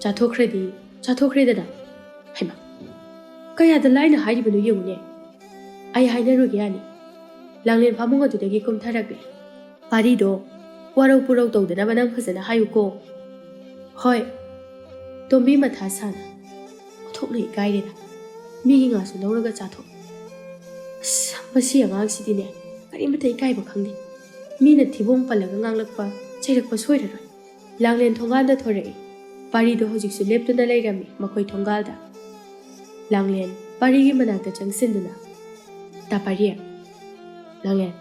ꯆꯥꯊꯣꯛꯈ꯭ꯔꯗꯤ ꯆꯥꯊꯣꯛꯈ꯭ꯔꯦꯗꯅ꯫ ꯍꯩꯃꯥ, ꯀꯌꯥꯗ ꯂꯥꯏꯅ ꯍꯥꯏꯔꯤꯕꯅꯣ ꯌꯦꯡꯉꯨꯅꯦ꯫ ꯑꯩ ꯍꯥꯏꯅꯔꯨꯒꯦ ꯌꯥꯅꯤ꯫ ꯂꯥꯡꯂꯦꯟ ꯐꯃꯨꯡ ꯑꯗꯨꯗꯒꯤ ꯀꯨꯝꯊꯔꯛꯂꯦ꯫ ꯄꯥꯔꯤꯗꯣ ꯋꯥꯔꯧ ꯄꯨꯔꯧ ꯇꯧꯗꯅꯕ ꯅꯪ ꯐꯖꯅ ꯍꯥꯏꯌꯨꯀꯣ꯫ ꯍꯣꯏ꯫ ꯇꯣꯝꯕꯤ ꯃꯊꯥ ꯁꯥꯅ, "ꯑꯣꯟꯊꯣꯛꯅ ꯏꯀꯥꯏꯔꯦꯗ꯫ ꯃꯤꯒꯤ ꯉꯥꯁꯨ ꯂꯧꯔꯒ ꯆꯥꯊꯣꯛ꯫ ꯑꯁ, ꯃꯁꯤ ꯑꯉꯥꯡꯁꯤꯗꯤꯅꯦ, ꯀꯔꯤꯃꯇ ꯏꯀꯥꯏꯕ ꯈꯪꯗꯦ꯫ ꯃꯤꯅ ꯊꯤꯕꯣꯡ ꯄꯜꯂꯒ ꯉꯥꯡꯂꯛꯄ, ꯆꯩꯔꯛꯄ ꯁꯣꯏꯔꯔꯣꯏ꯫" ꯂꯥꯡꯂꯦꯟ ꯊꯣꯡꯒꯥꯟꯗ ꯊꯣꯔꯛꯏ꯫ ꯄꯥꯔꯤꯗꯣ ꯍꯧꯖꯤꯛꯁꯨ ꯂꯦꯞꯇꯨꯅ ꯂꯩꯔꯝꯃꯤ ꯃꯈꯣꯏ ꯊꯣꯡꯒꯥꯜꯗ꯫ ꯂꯥꯡꯂꯦꯟ ꯄꯥꯔꯤꯒꯤ ꯃꯅꯥꯛꯇ ꯆꯪꯁꯤꯟꯗꯨꯅ, "ꯇꯥ ꯄꯥꯔꯤ꯫" "ꯂꯥꯡꯂꯦꯟ,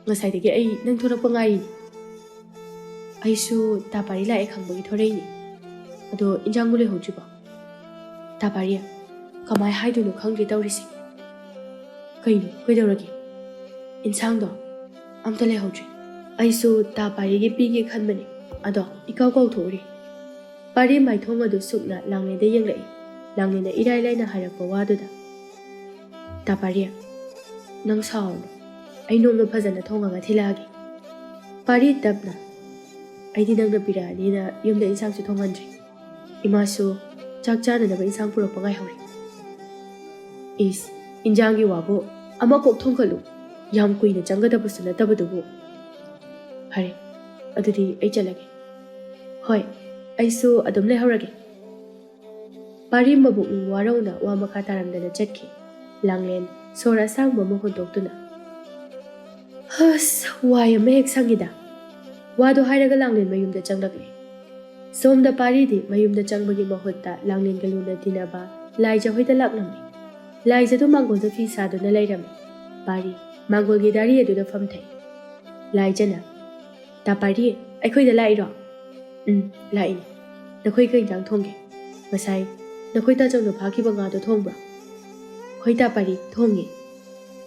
ꯉꯁꯥꯏꯗꯒꯤ ꯑꯩ ꯅꯪ ꯊꯣꯔꯛꯄ ꯉꯥꯏꯔꯤꯅꯤ꯫" "ꯑꯩꯁꯨ ꯇꯥ ꯄꯥꯔꯤ ꯂꯥꯛꯑꯦ ꯈꯪꯕꯒꯤ ꯊꯣꯔꯛꯏꯅꯤ꯫ ꯑꯗꯣ ꯏꯟꯖꯥꯡꯕꯨ ꯂꯩꯍꯧꯗ꯭ꯔꯤꯕꯣ?" "ꯇꯥ ꯄꯥꯔꯤ, ꯀꯃꯥꯏ ꯍꯥꯏꯗꯣꯏꯅꯣ ꯈꯪꯗ꯭ꯔꯦ ꯇꯧꯔꯤꯁꯦ꯫" "ꯀꯩꯅꯣ, ꯀꯩꯗꯧꯔꯒꯦ?" "ꯏꯟꯁꯥꯡꯗꯣ ꯑꯝꯇ ꯂꯩꯍꯧꯗ꯭ꯔꯦ꯫ ꯑꯩꯁꯨ ꯇꯥ ꯄꯥꯔꯤꯒꯤ ꯄꯤꯒꯦ ꯈꯟꯕꯅꯦ, ꯑꯗꯣ ꯏꯀꯥꯎ ꯀꯥꯎꯊꯣꯛꯎꯔꯦ꯫" ꯄꯥꯔꯤ ꯃꯥꯏꯊꯣꯡ ꯑꯗꯨ ꯁꯨꯛꯅ ꯂꯥꯡꯂꯦꯟꯗ ꯌꯦꯡꯂꯛꯏ꯫ ꯂꯥꯡꯂꯦꯟꯅ ꯏꯔꯥꯏ ꯂꯥꯏꯅ ꯍꯥꯏꯔꯛꯄ ꯋꯥꯗꯨꯗ, "ꯇꯥ ꯄꯥꯔꯤ, ꯅꯪ ꯁꯥꯎꯔꯅꯨ꯫ ꯑꯩ ꯅꯣꯡꯃ ꯐꯖꯅ ꯊꯣꯡꯉꯒ ꯊꯤꯜꯂꯛꯑꯒꯦ꯫" ꯄꯥꯔꯤ ꯇꯞꯅ, "ꯑꯩꯗꯤ ꯅꯪꯅ ꯄꯤꯔꯛꯑꯅꯤꯅ ꯌꯨꯝꯗ ꯏꯟꯁꯥꯡꯁꯨ ꯊꯣꯡꯍꯟꯗ꯭ꯔꯦ꯫ ꯏꯃꯥꯁꯨ ꯆꯥꯛ ꯆꯥꯅꯅꯕ ꯏꯟꯁꯥꯡ ꯄꯨꯔꯛꯄ ꯉꯥꯏꯍꯧꯔꯦ꯫" "ꯏꯁ, ꯏꯟꯖꯥꯡꯒꯤ ꯋꯥꯕꯨ ꯑꯃ ꯀꯣꯛ ꯊꯣꯡꯒꯠꯂꯨ꯫ ꯌꯥꯝ ꯀꯨꯏꯅ ꯆꯪꯒꯗꯕꯁꯨ ꯅꯠꯇꯕꯗꯨꯕꯨ꯫ ꯐꯔꯦ, ꯑꯗꯨꯗꯤ ꯑꯩ ꯆꯠꯂꯒꯦ꯫" "ꯍꯣꯏ, ꯑꯩꯁꯨ ꯑꯗꯨꯝ ꯂꯩꯍꯧꯔꯒꯦ꯫" ꯄꯥꯔꯤ ꯃꯕꯨꯛꯅꯤꯡ ꯋꯥꯔꯧꯅ ꯋꯥ ꯃꯈꯥ ꯇꯥꯔꯝꯗꯅ ꯆꯠꯈꯤ꯫ ꯂꯥꯡꯂꯦꯟ ꯁꯣꯔ ꯑꯁꯥꯡꯕ ꯑꯃ ꯍꯣꯟꯗꯣꯛꯇꯨꯅ, "ꯍꯁ, ꯋꯥꯏ ꯑꯃ ꯍꯦꯛ ꯁꯪꯉꯤꯗ꯫" ꯋꯥꯗꯣ ꯍꯥꯏꯔꯒ ꯂꯥꯡꯂꯦꯟ ꯃꯌꯨꯝꯗ ꯆꯪꯂꯛꯂꯦ꯫ ꯁꯣꯝꯗ ꯄꯥꯔꯤꯗꯤ ꯃꯌꯨꯝꯗ ꯆꯪꯕꯒꯤ ꯃꯍꯨꯠꯇ ꯂꯥꯡꯂꯦꯟꯒ ꯂꯨꯅ ꯇꯤꯟꯅꯕ ꯂꯥꯏꯖ ꯍꯣꯏꯗ ꯂꯥꯛꯂꯝꯃꯤ꯫ ꯂꯥꯏꯖꯗꯣ ꯃꯥꯡꯒꯣꯜꯗ ꯐꯤ ꯁꯥꯗꯨꯅ ꯂꯩꯔꯝꯃꯤ꯫ ꯄꯥꯔꯤ, ꯃꯥꯡꯒꯣꯜꯒꯤ ꯗꯥꯔꯤ ꯑꯗꯨꯗ ꯐꯝꯊꯩ꯫ ꯂꯥꯏꯖꯅ, "ꯇꯥ ꯄꯥꯔꯤ, ꯑꯩꯈꯣꯏꯗ ꯂꯥꯛꯏꯔꯣ?" "ꯎꯝ, ꯂꯥꯛꯏꯅꯦ꯫ ꯅꯈꯣꯏ ꯀꯩ ꯏꯟꯖꯥꯡ ꯊꯣꯡꯒꯦ? ꯉꯁꯥꯏ ꯅꯈꯣꯏ ꯇꯥꯆꯧꯅ ꯐꯥꯈꯤꯕ ꯉꯥꯗꯣ ꯊꯣꯡꯕ꯭ꯔꯣ?" "ꯍꯣꯏ ꯇꯥ ꯄꯥꯔꯤ, ꯊꯣꯡꯉꯦ꯫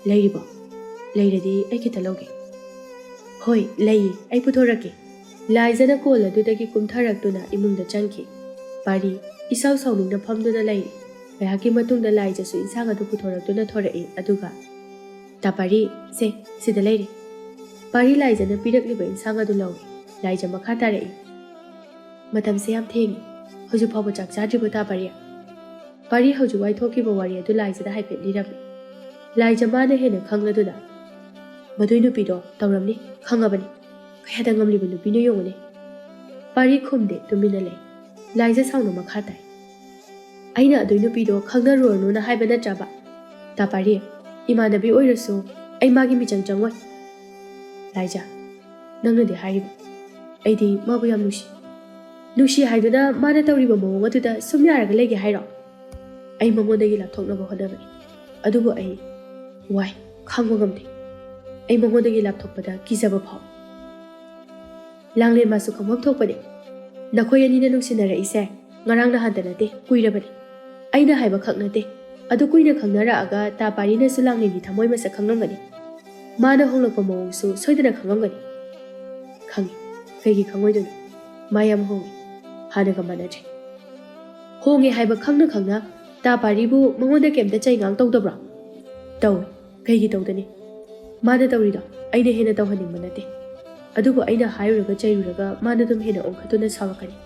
ꯂꯩꯔꯤꯕꯣ? ꯂꯩꯔꯗꯤ ꯑꯩ ꯈꯤꯇ ꯂꯧꯒꯦ꯫" "ꯍꯣꯏ, ꯂꯩꯌꯦ, ꯑꯩ ꯄꯨꯊꯣꯔꯛꯀꯦ꯫" ꯂꯥꯏꯖꯅ ꯀꯣꯜ ꯑꯗꯨꯗꯒꯤ ꯀꯨꯝꯊꯔꯛꯇꯨꯅ ꯏꯃꯨꯡꯗ ꯆꯪꯈꯤ꯫ ꯄꯥꯔꯤ ꯏꯁꯥꯎ ꯁꯥꯎꯅꯤꯡꯅ ꯐꯝꯗꯨꯅ ꯂꯩꯔꯤ꯫ ꯉꯥꯏꯍꯥꯛꯀꯤ ꯃꯇꯨꯡꯗ ꯂꯥꯏꯖꯁꯨ ꯏꯟꯁꯥꯡ ꯑꯗꯨ ꯄꯨꯊꯣꯔꯛꯇꯨꯅ ꯊꯣꯔꯛꯏ, ꯑꯗꯨꯒ, "ꯇꯥ ꯄꯥꯔꯤ, ꯁꯦ, ꯁꯤꯗ ꯂꯩꯔꯦ꯫" ꯄꯥꯔꯤ ꯂꯥꯏꯖꯅ ꯄꯤꯔꯛꯂꯤꯕ ꯏꯟꯁꯥꯡ ꯑꯗꯨ ꯂꯧꯏ꯫ ꯂꯥꯏꯖ ꯃꯈꯥ ꯇꯥꯔꯛꯏ, "ꯃꯇꯝꯁꯦ ꯌꯥꯝ ꯊꯦꯡꯉꯤ꯫ ꯍꯧꯖꯤꯛ ꯐꯥꯎꯕ ꯆꯥꯛ ꯆꯥꯗ꯭ꯔꯤꯕꯣ ꯇꯥ ꯄꯥꯔꯤ?" ꯄꯥꯔꯤ ꯍꯧꯖꯤꯛ ꯋꯥꯏ ꯊꯣꯛꯈꯤꯕ ꯋꯥꯔꯤ ꯑꯗꯨ ꯂꯥꯏꯖꯗ ꯍꯥꯏꯐꯦꯠ ꯂꯤꯔꯝꯃꯤ꯫ ꯂꯥꯏꯖ ꯃꯥꯅ ꯍꯦꯟꯅ ꯈꯪꯂꯗꯨꯅ, "ꯃꯗꯨꯏ ꯅꯨꯄꯤꯗꯣ ꯇꯧꯔꯝꯅꯤ, ꯈꯪꯉꯕꯅꯤ꯫ ꯀꯌꯥꯗ ꯉꯝꯂꯤꯕ ꯅꯨꯄꯤꯅꯣ ꯌꯦꯡꯉꯨꯅꯦ꯫" ꯄꯥꯔꯤ ꯈꯨꯝꯗꯦ, ꯇꯨꯃꯤꯟꯅ ꯂꯩ꯫ ꯂꯥꯏꯖ ꯁꯥꯎꯅ ꯃꯈꯥ ꯇꯥꯏ, "ꯑꯩꯅ ꯑꯗꯨꯏ ꯅꯨꯄꯤꯗꯣ ꯈꯪꯅꯔꯨꯔꯅꯨꯅ ꯍꯥꯏꯕ ꯅꯠꯇ꯭ꯔꯕ? ꯇꯥ ꯄꯥꯔꯤ, ꯏꯃꯥꯟꯅꯕꯤ ꯑꯣꯏꯔꯁꯨ ꯑꯩ ꯃꯥꯒꯤ ꯃꯤꯆꯪ ꯆꯪꯉꯣꯏ꯫" ꯂꯥꯏꯖ, "ꯅꯪꯅꯗꯤ ꯍꯥꯏꯔꯤꯕ꯫ ꯑꯩꯗꯤ ꯃꯥꯕꯨ ꯌꯥꯝ ꯅꯨꯡꯁꯤ꯫ ꯅꯨꯡꯁꯤ ꯍꯥꯏꯗꯨꯅ ꯃꯥꯅ ꯇꯧꯔꯤꯕ ꯃꯑꯣꯡ ꯑꯗꯨꯗ ꯁꯨꯝ ꯌꯥꯔꯒ ꯂꯩꯒꯦ ꯍꯥꯏꯔꯣ? ꯑꯩ ꯃꯉꯣꯟꯗꯒꯤ ꯂꯥꯞꯊꯣꯛꯅꯕ ꯍꯣꯠꯅꯕꯅꯤ꯫ ꯑꯗꯨꯕꯨ ꯑꯩ ꯋꯥꯏ, ꯈꯥꯡꯕ ꯉꯝꯗꯦ꯫ ꯑꯩ ꯃꯉꯣꯟꯗꯒꯤ ꯂꯥꯞꯊꯣꯛꯄꯗ ꯀꯤꯖꯕ ꯐꯥꯎꯏ꯫" ꯂꯥꯡꯂꯦꯟ ꯃꯥꯁꯨ ꯈꯪꯐꯝ ꯊꯣꯛꯄꯅꯤ꯫ "ꯅꯈꯣꯏ ꯑꯅꯤꯅ ꯅꯨꯡꯁꯤꯅꯔꯛꯏꯁꯦ ꯉꯔꯥꯡ ꯅꯍꯥꯟꯗ ꯅꯠꯇꯦ, ꯀꯨꯏꯔꯕꯅꯤ꯫ ꯑꯩꯅ ꯍꯥꯏꯕ ꯈꯛ ꯅꯠꯇꯦ, ꯑꯗꯨ ꯀꯨꯏꯅ ꯈꯪꯅꯔꯛꯑꯒ ꯇꯥ ꯄꯥꯔꯤꯅꯁꯨ ꯂꯥꯡꯂꯦꯟꯒꯤ ꯊꯃꯣꯏ ꯃꯁꯛ ꯈꯪꯂꯝꯒꯅꯤ꯫ ꯃꯥꯅ ꯍꯣꯡꯂꯛꯄ ꯃꯑꯣꯡꯁꯨ ꯁꯣꯏꯗꯅ ꯈꯪꯂꯝꯒꯅꯤ꯫" "ꯈꯪꯉꯤ꯫ ꯀꯩꯒꯤ ꯈꯪꯉꯣꯏꯗꯣꯏꯅꯣ? ꯃꯥ ꯌꯥꯝ ꯍꯣꯡꯉꯤ꯫ ꯍꯥꯟꯅꯒ ꯃꯥꯟꯅꯗ꯭ꯔꯦ꯫" "ꯍꯣꯡꯉꯦ ꯍꯥꯏꯕ ꯈꯪꯅ ꯈꯪꯅ ꯇꯥ ꯄꯥꯔꯤꯕꯨ ꯃꯉꯣꯟꯗ ꯀꯩꯝꯇ ꯆꯩꯉꯥꯡ ꯇꯧꯗꯕ꯭ꯔꯣ?" "ꯇꯧꯏ꯫ ꯀꯩꯒꯤ ꯇꯧꯗꯅꯤ? ꯃꯥꯅ ꯇꯧꯔꯤꯗꯣ ꯑꯩꯅ ꯍꯦꯟꯅ ꯇꯧꯍꯟꯅꯤꯡꯕ ꯅꯠꯇꯦ꯫ ꯑꯗꯨꯕꯨ ꯑꯩꯅ ꯍꯥꯏꯔꯨꯔꯒ ꯆꯩꯔꯨꯔꯒ ꯃꯥꯅ ꯑꯗꯨꯝ ꯍꯦꯟꯅ ꯑꯣꯟꯈꯠꯇꯨꯅ ꯁꯥꯎꯔꯛꯀꯅꯤ꯫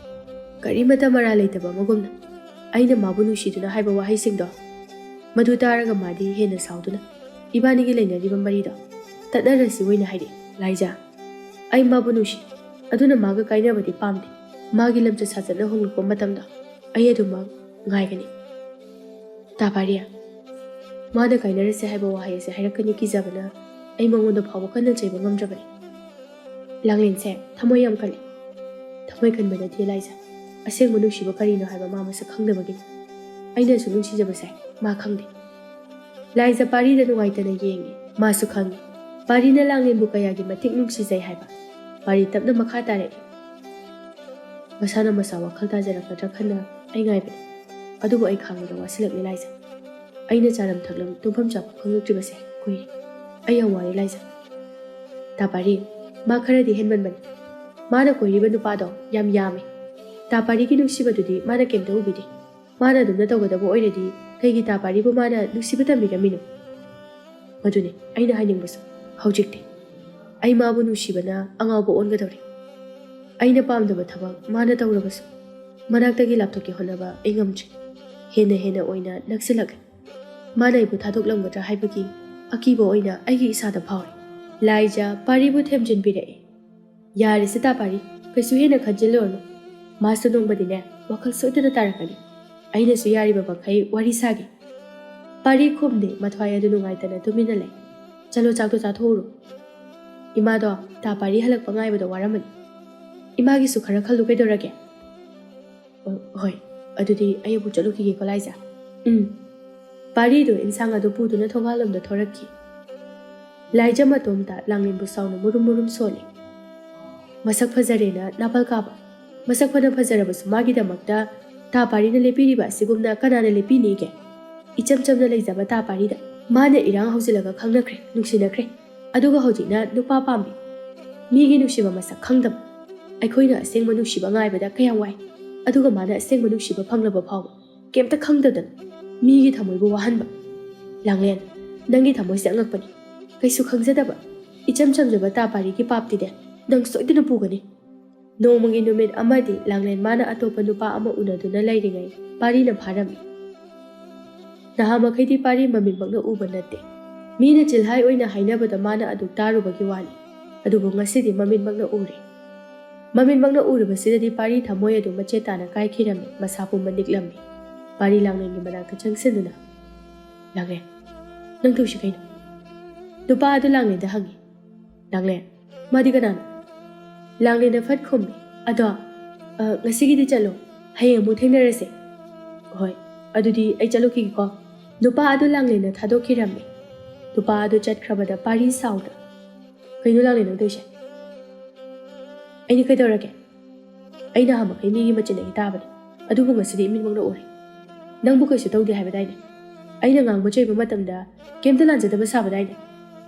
ꯀꯔꯤꯃꯇ ꯃꯔꯥꯜ ꯂꯩꯇꯕ ꯑꯃꯒꯨꯝꯅ꯫ ꯑꯩꯅ ꯃꯥꯕꯨ ꯅꯨꯡꯁꯤꯗꯨꯅ ꯍꯥꯏꯕ ꯋꯥꯍꯩꯁꯤꯡꯗꯣ, ꯃꯗꯨ ꯇꯥꯔꯒ ꯃꯥꯗꯤ ꯍꯦꯟꯅ ꯁꯥꯎꯗꯨꯅ ꯏꯕꯥꯅꯤꯒꯤ ꯂꯩꯅꯔꯤꯕ ꯃꯔꯤꯗꯣ ꯇꯠꯅꯔꯁꯤ ꯑꯣꯏꯅ ꯍꯥꯏꯔꯛꯏ꯫" "ꯂꯥꯏꯖ, ꯑꯩ ꯃꯥꯕꯨ ꯅꯨꯡꯁꯤ꯫ ꯑꯗꯨꯅ ꯃꯥꯒ ꯀꯥꯏꯅꯕꯗꯤ ꯄꯥꯝꯗꯦ꯫ ꯃꯥꯒꯤ ꯂꯝꯆꯠ ꯁꯥꯖꯠꯅ ꯍꯣꯡꯂꯛꯄ ꯃꯇꯝꯗ ꯑꯩ ꯑꯗꯨꯃꯛ ꯉꯥꯏꯒꯅꯤ꯫" "ꯇꯥ ꯄꯥꯔꯤ, ꯃꯥꯅ ꯀꯥꯏꯅꯔꯁꯦ ꯍꯥꯏꯕ ꯋꯥꯍꯩ ꯑꯁꯤ ꯍꯥꯏꯔꯛꯀꯅꯤ ꯀꯤꯖꯕꯅ ꯑꯩ ꯃꯉꯣꯟꯗ ꯐꯥꯎꯕ ꯀꯟꯅ ꯆꯩꯕ ꯉꯝꯗ꯭ꯔꯕꯅꯤ꯫ ꯂꯥꯡꯂꯦꯟꯁꯦ ꯊꯃꯣꯏ ꯌꯥꯝ ꯀꯜꯂꯤ꯫ ꯊꯃꯣꯏ ꯀꯟꯕ ꯅꯠꯇꯦ ꯂꯥꯏꯖ꯫ ꯑꯁꯦꯡꯕ ꯅꯨꯡꯁꯤꯕ ꯀꯔꯤꯅꯣ ꯍꯥꯏꯕ ꯃꯥ ꯃꯁꯛ ꯈꯪꯗꯕꯒꯤꯅꯤ꯫ ꯑꯩꯅꯁꯨ ꯅꯨꯡꯁꯤꯖꯕꯁꯦ ꯃꯥ ꯈꯪꯗꯦ꯫" ꯂꯥꯏꯖ ꯄꯥꯔꯤꯗ ꯅꯨꯡꯉꯥꯏꯇꯅ ꯌꯦꯡꯉꯤ꯫ ꯃꯥꯁꯨ ꯈꯪꯏ, ꯄꯥꯔꯤꯅ ꯂꯥꯡꯂꯦꯟꯕꯨ ꯀꯌꯥꯒꯤ ꯃꯇꯤꯛ ꯅꯨꯡꯁꯤꯖꯩ ꯍꯥꯏꯕ꯫ ꯄꯥꯔꯤ ꯇꯞꯅ ꯃꯈꯥ ꯇꯥꯔꯛꯏ꯫ ꯃꯁꯥꯅ ꯃꯁꯥ ꯋꯥꯈꯜ ꯇꯥꯖꯔꯛꯀꯗ꯭ꯔꯥ ꯈꯟꯅ ꯑꯩ ꯉꯥꯏꯕꯅꯤ, ꯑꯗꯨꯕꯨ ꯑꯩ ꯈꯥꯡꯕꯗ ꯋꯥꯁꯤꯜꯂꯛꯂꯦ ꯂꯥꯏꯖ꯫ ꯑꯩꯅ ꯆꯥꯔꯝ ꯊꯛꯂꯝ ꯇꯨꯝꯐꯝ ꯆꯥꯐꯝ ꯈꯪꯂꯛꯇ꯭ꯔꯤꯕꯁꯦ ꯀꯨꯏꯔꯦ꯫ ꯑꯩ ꯌꯥꯝ ꯋꯥꯔꯦ ꯂꯥꯏꯖ꯫ ꯇꯥ ꯄꯥꯔꯤ, ꯃꯥ ꯈꯔꯗꯤ ꯍꯦꯟꯃꯟꯕꯅꯤ꯫ ꯃꯥꯅ ꯀꯣꯏꯔꯤꯕ ꯅꯨꯄꯥꯗꯣ ꯌꯥꯝ ꯌꯥꯝꯃꯤ꯫ ꯇꯥ ꯄꯥꯔꯤꯒꯤ ꯅꯨꯡꯁꯤꯕꯗꯨꯗꯤ ꯃꯥꯅ ꯀꯩꯝꯇ ꯎꯕꯤꯗꯦ꯫ ꯃꯥꯅ ꯑꯗꯨꯝꯅ ꯇꯧꯒꯗꯕ ꯑꯣꯏꯔꯗꯤ ꯀꯩꯒꯤ ꯇꯥ ꯄꯥꯔꯤꯕꯨ ꯃꯥꯅ ꯅꯨꯡꯁꯤꯕ ꯇꯝꯕꯤꯔꯝꯃꯤꯅꯣ? ꯃꯗꯨꯅꯤ ꯑꯩꯅ ꯍꯥꯏꯅꯤꯡꯕꯁꯨ꯫ ꯍꯧꯖꯤꯛꯇꯤ ꯑꯩ ꯃꯥꯕꯨ ꯅꯨꯡꯁꯤꯕꯅ ꯑꯉꯥꯎꯕ ꯑꯣꯟꯒꯗꯧꯔꯦ꯫ ꯑꯩꯅ ꯄꯥꯝꯗꯕ ꯊꯕꯛ ꯃꯥꯅ ꯇꯧꯔꯕꯁꯨ ꯃꯅꯥꯛꯇꯒꯤ ꯂꯥꯞꯊꯣꯛꯀꯦ ꯍꯣꯠꯅꯕ ꯑꯩ ꯉꯝꯗ꯭ꯔꯦ꯫ ꯍꯦꯟꯅ ꯍꯦꯟꯅ ꯑꯣꯏꯅ ꯅꯛꯁꯤꯜꯂꯛꯂꯦ꯫ ꯃꯥꯅ ꯑꯩꯕꯨ ꯊꯥꯗꯣꯛꯂꯝꯒꯗ꯭ꯔꯥ ꯍꯥꯏꯕꯒꯤ ꯑꯀꯤꯕ ꯑꯣꯏꯅ ꯑꯩꯒꯤ ꯏꯁꯥꯗ ꯐꯥꯎꯔꯦ꯫ ꯂꯥꯏꯖ ꯄꯥꯔꯤꯕꯨ ꯊꯦꯝꯖꯤꯟꯕꯤꯔꯛꯏ꯫ ꯌꯥꯔꯦꯁꯦ ꯇꯥ ꯄꯥꯔꯤ, ꯀꯩꯁꯨ ꯍꯦꯟꯅ ꯈꯟꯖꯤꯜꯂꯨꯔꯅꯨ꯫ ꯃꯥꯁꯨ ꯅꯣꯡꯃꯗꯤꯅꯦ ꯋꯥꯈꯜ ꯁꯣꯏꯗꯅ ꯇꯥꯔꯛꯀꯅꯤ꯫ ꯑꯩꯅꯁꯨ ꯌꯥꯔꯤꯕ ꯃꯈꯩ ꯋꯥꯔꯤ ꯁꯥꯒꯦ꯫ ꯄꯥꯔꯤ ꯈꯨꯝꯗꯦ, ꯃꯊ꯭ꯋꯥꯏ ꯑꯗꯨ ꯅꯨꯡꯉꯥꯏꯇꯅ ꯇꯨꯃꯤꯟꯅ ꯂꯩ꯫ ꯆꯠꯂꯣ, ꯆꯥꯛꯇꯣ ꯆꯥꯊꯣꯛꯎꯔꯣ꯫ ꯏꯃꯥꯗꯣ ꯇꯥ ꯄꯥꯔꯤ ꯍꯜꯂꯛꯄ ꯉꯥꯏꯕꯗ ꯋꯥꯔꯝꯃꯅꯤ꯫ ꯏꯃꯥꯒꯤꯁꯨ ꯈꯔ ꯈꯜꯂꯨ ꯀꯩꯗꯧꯔꯒꯦ? ꯑ, ꯍꯣꯏ, ꯑꯗꯨꯗꯤ ꯑꯩ ꯑꯃꯨꯛ ꯆꯠꯂꯨꯈꯤꯒꯦꯀꯣ ꯂꯥꯏꯖ꯫ ꯎꯝ꯫ ꯄꯥꯔꯤꯗꯨ ꯏꯟꯁꯥꯡ ꯑꯗꯨ ꯄꯨꯗꯨꯅ ꯊꯣꯡꯒꯥꯜꯂꯣꯝꯗ ꯊꯣꯔꯛꯈꯤ꯫ ꯂꯥꯏꯖ ꯃꯇꯣꯝꯇ ꯂꯥꯡꯂꯦꯟꯕꯨ ꯁꯥꯎꯅ ꯃꯨꯔꯨꯝ ꯃꯨꯔꯨꯝ ꯁꯣꯜꯂꯤ꯫ ꯃꯁꯛ ꯐꯖꯔꯦꯅ ꯅꯥꯄꯜ ꯀꯥꯕ꯫ ꯃꯁꯛ ꯐꯅ ꯐꯖꯔꯕꯁꯨ ꯃꯥꯒꯤꯗꯃꯛꯇ ꯇꯥ ꯄꯥꯔꯤꯅ ꯂꯦꯞꯄꯤꯔꯤꯕ ꯑꯁꯤꯒꯨꯝꯅ ꯀꯅꯥꯅ ꯂꯦꯞꯄꯤꯅꯤꯒꯦ? ꯏꯆꯝ ꯆꯝꯅ ꯂꯩꯖꯕ ꯇꯥ ꯄꯥꯔꯤꯗ꯫ ꯃꯥꯅ ꯏꯔꯥꯡ ꯍꯧꯖꯤꯜꯂꯒ ꯈꯪꯅꯈ꯭ꯔꯦ, ꯅꯨꯡꯁꯤꯅꯈ꯭ꯔꯦ꯫ ꯑꯗꯨꯒ ꯍꯧꯖꯤꯛꯅ ꯅꯨꯄꯥ ꯄꯥꯝꯃꯤ꯫ ꯃꯤꯒꯤ ꯅꯨꯡꯁꯤꯕ ꯃꯁꯛ ꯈꯪꯗꯕ꯫ ꯑꯩꯈꯣꯏꯅ ꯑꯁꯦꯡꯕ ꯅꯨꯡꯁꯤꯕ ꯉꯥꯏꯕꯗ ꯀꯌꯥꯝ ꯋꯥꯏ꯫ ꯑꯗꯨꯒ ꯃꯥꯅ ꯑꯁꯦꯡꯕ ꯅꯨꯡꯁꯤꯕ ꯐꯪꯂꯕ ꯐꯥꯎꯕ ꯀꯩꯝꯇ ꯈꯪꯗꯗꯅ ꯃꯤꯒꯤ ꯊꯃꯣꯏꯕꯨ ꯋꯥꯍꯟꯕ꯫ ꯂꯥꯡꯂꯦꯟ, ꯅꯪꯒꯤ ꯊꯃꯣꯏꯁꯦ ꯑꯉꯛꯄꯅꯤ꯫ ꯀꯩꯁꯨ ꯈꯪꯖꯗꯕ, ꯏꯆꯝ ꯆꯝꯖꯕ ꯇꯥ ꯄꯥꯔꯤꯒꯤ ꯄꯥꯞꯇꯤꯅꯦ ꯅꯪ ꯁꯣꯏꯗꯅ ꯄꯨꯒꯅꯤ꯫ ꯅꯣꯡꯃꯒꯤ ꯅꯨꯃꯤꯠ ꯑꯃꯗꯤ ꯂꯥꯡꯂꯦꯟ ꯃꯥꯅ ꯑꯇꯣꯞꯄ ꯅꯨꯄꯥ ꯑꯃ ꯎꯅꯗꯨꯅ ꯂꯩꯔꯤꯉꯩ ꯄꯥꯔꯤꯅ ꯐꯥꯔꯝꯃꯤ꯫ ꯅꯍꯥ ꯃꯈꯩꯗꯤ ꯄꯥꯔꯤ ꯃꯃꯤꯠꯃꯛꯅ ꯎꯕ ꯅꯠꯇꯦ꯫ ꯃꯤꯅ ꯆꯤꯜꯍꯥꯏ ꯑꯣꯏꯅ ꯍꯥꯏꯅꯕꯗ ꯃꯥꯅ ꯑꯗꯨ ꯇꯥꯔꯨꯕꯒꯤ ꯋꯥꯅꯤ꯫ ꯑꯗꯨꯕꯨ ꯉꯁꯤꯗꯤ ꯃꯃꯤꯠꯃꯛꯅ ꯎꯔꯦ꯫ ꯃꯃꯤꯠꯃꯛꯅ ꯎꯔꯨꯕꯁꯤꯗꯗꯤ ꯄꯥꯔꯤ ꯊꯃꯣꯏ ꯑꯗꯨ ꯃꯆꯦꯠ ꯇꯥꯅ ꯀꯥꯏꯈꯤꯔꯝꯃꯤ, ꯃꯁꯥ ꯄꯨꯝꯕ ꯅꯤꯛꯂꯝꯃꯤ꯫ ꯄꯥꯔꯤ ꯂꯥꯡꯂꯦꯟꯒꯤ ꯃꯅꯥꯛꯇ ꯆꯪꯁꯤꯟꯗꯨꯅ, "ꯂꯥꯡꯂꯦꯟ, ꯅꯪ ꯇꯧꯁꯤ ꯀꯩꯅꯣ?" ꯅꯨꯄꯥ ꯑꯗꯨ ꯂꯥꯡꯂꯦꯟꯗ ꯍꯪꯉꯤ꯫ "ꯂꯥꯡꯂꯦꯟ, ꯃꯥꯗꯤ ꯀꯅꯥꯅꯣ?" ꯂꯥꯡꯂꯦꯟꯅ ꯐꯠ ꯈꯨꯝꯃꯤ꯫ "ꯑꯗꯣ, ꯑ, ꯉꯁꯤꯒꯤꯗꯤ ꯆꯠꯂꯣ꯫ ꯍꯌꯦꯡ ꯑꯃꯨꯛ ꯊꯦꯡꯅꯔꯁꯦ꯫" "ꯍꯣꯏ, ꯑꯗꯨꯗꯤ ꯑꯩ ꯆꯠꯂꯨꯈꯤꯒꯦꯀꯣ꯫" ꯅꯨꯄꯥ ꯑꯗꯨ ꯂꯥꯡꯂꯦꯟꯅ ꯊꯥꯗꯣꯛꯈꯤꯔꯝꯃꯤ꯫ ꯅꯨꯄꯥ ꯑꯗꯨ ꯆꯠꯈ꯭ꯔꯕꯗ ꯄꯥꯔꯤ ꯁꯥꯎꯅ, "ꯀꯩꯅꯣ ꯂꯥꯡꯂꯦꯟ ꯅꯪ ꯇꯧꯔꯤꯁꯦ?" "ꯑꯩꯅ ꯀꯩꯗꯧꯔꯒꯦ? ꯑꯩ ꯅꯍꯥꯟꯃꯈꯩ ꯃꯤꯒꯤ ꯃꯆꯤꯟꯗꯒꯤ ꯇꯥꯕꯅꯤ, ꯑꯗꯨꯕꯨ ꯉꯁꯤꯗꯤ ꯏꯃꯤꯠꯃꯛꯅ ꯎꯔꯦ꯫ ꯅꯪꯕꯨ ꯀꯩꯁꯨ ꯇꯧꯗꯦ ꯍꯥꯏꯕꯗꯥꯏꯅꯦ? ꯑꯩꯅ ꯉꯥꯡꯕ ꯆꯩꯕ ꯃꯇꯝꯗ ꯀꯩꯝꯇ ꯂꯥꯟꯖꯗꯕ ꯁꯥꯕꯗꯥꯏꯅꯦ?"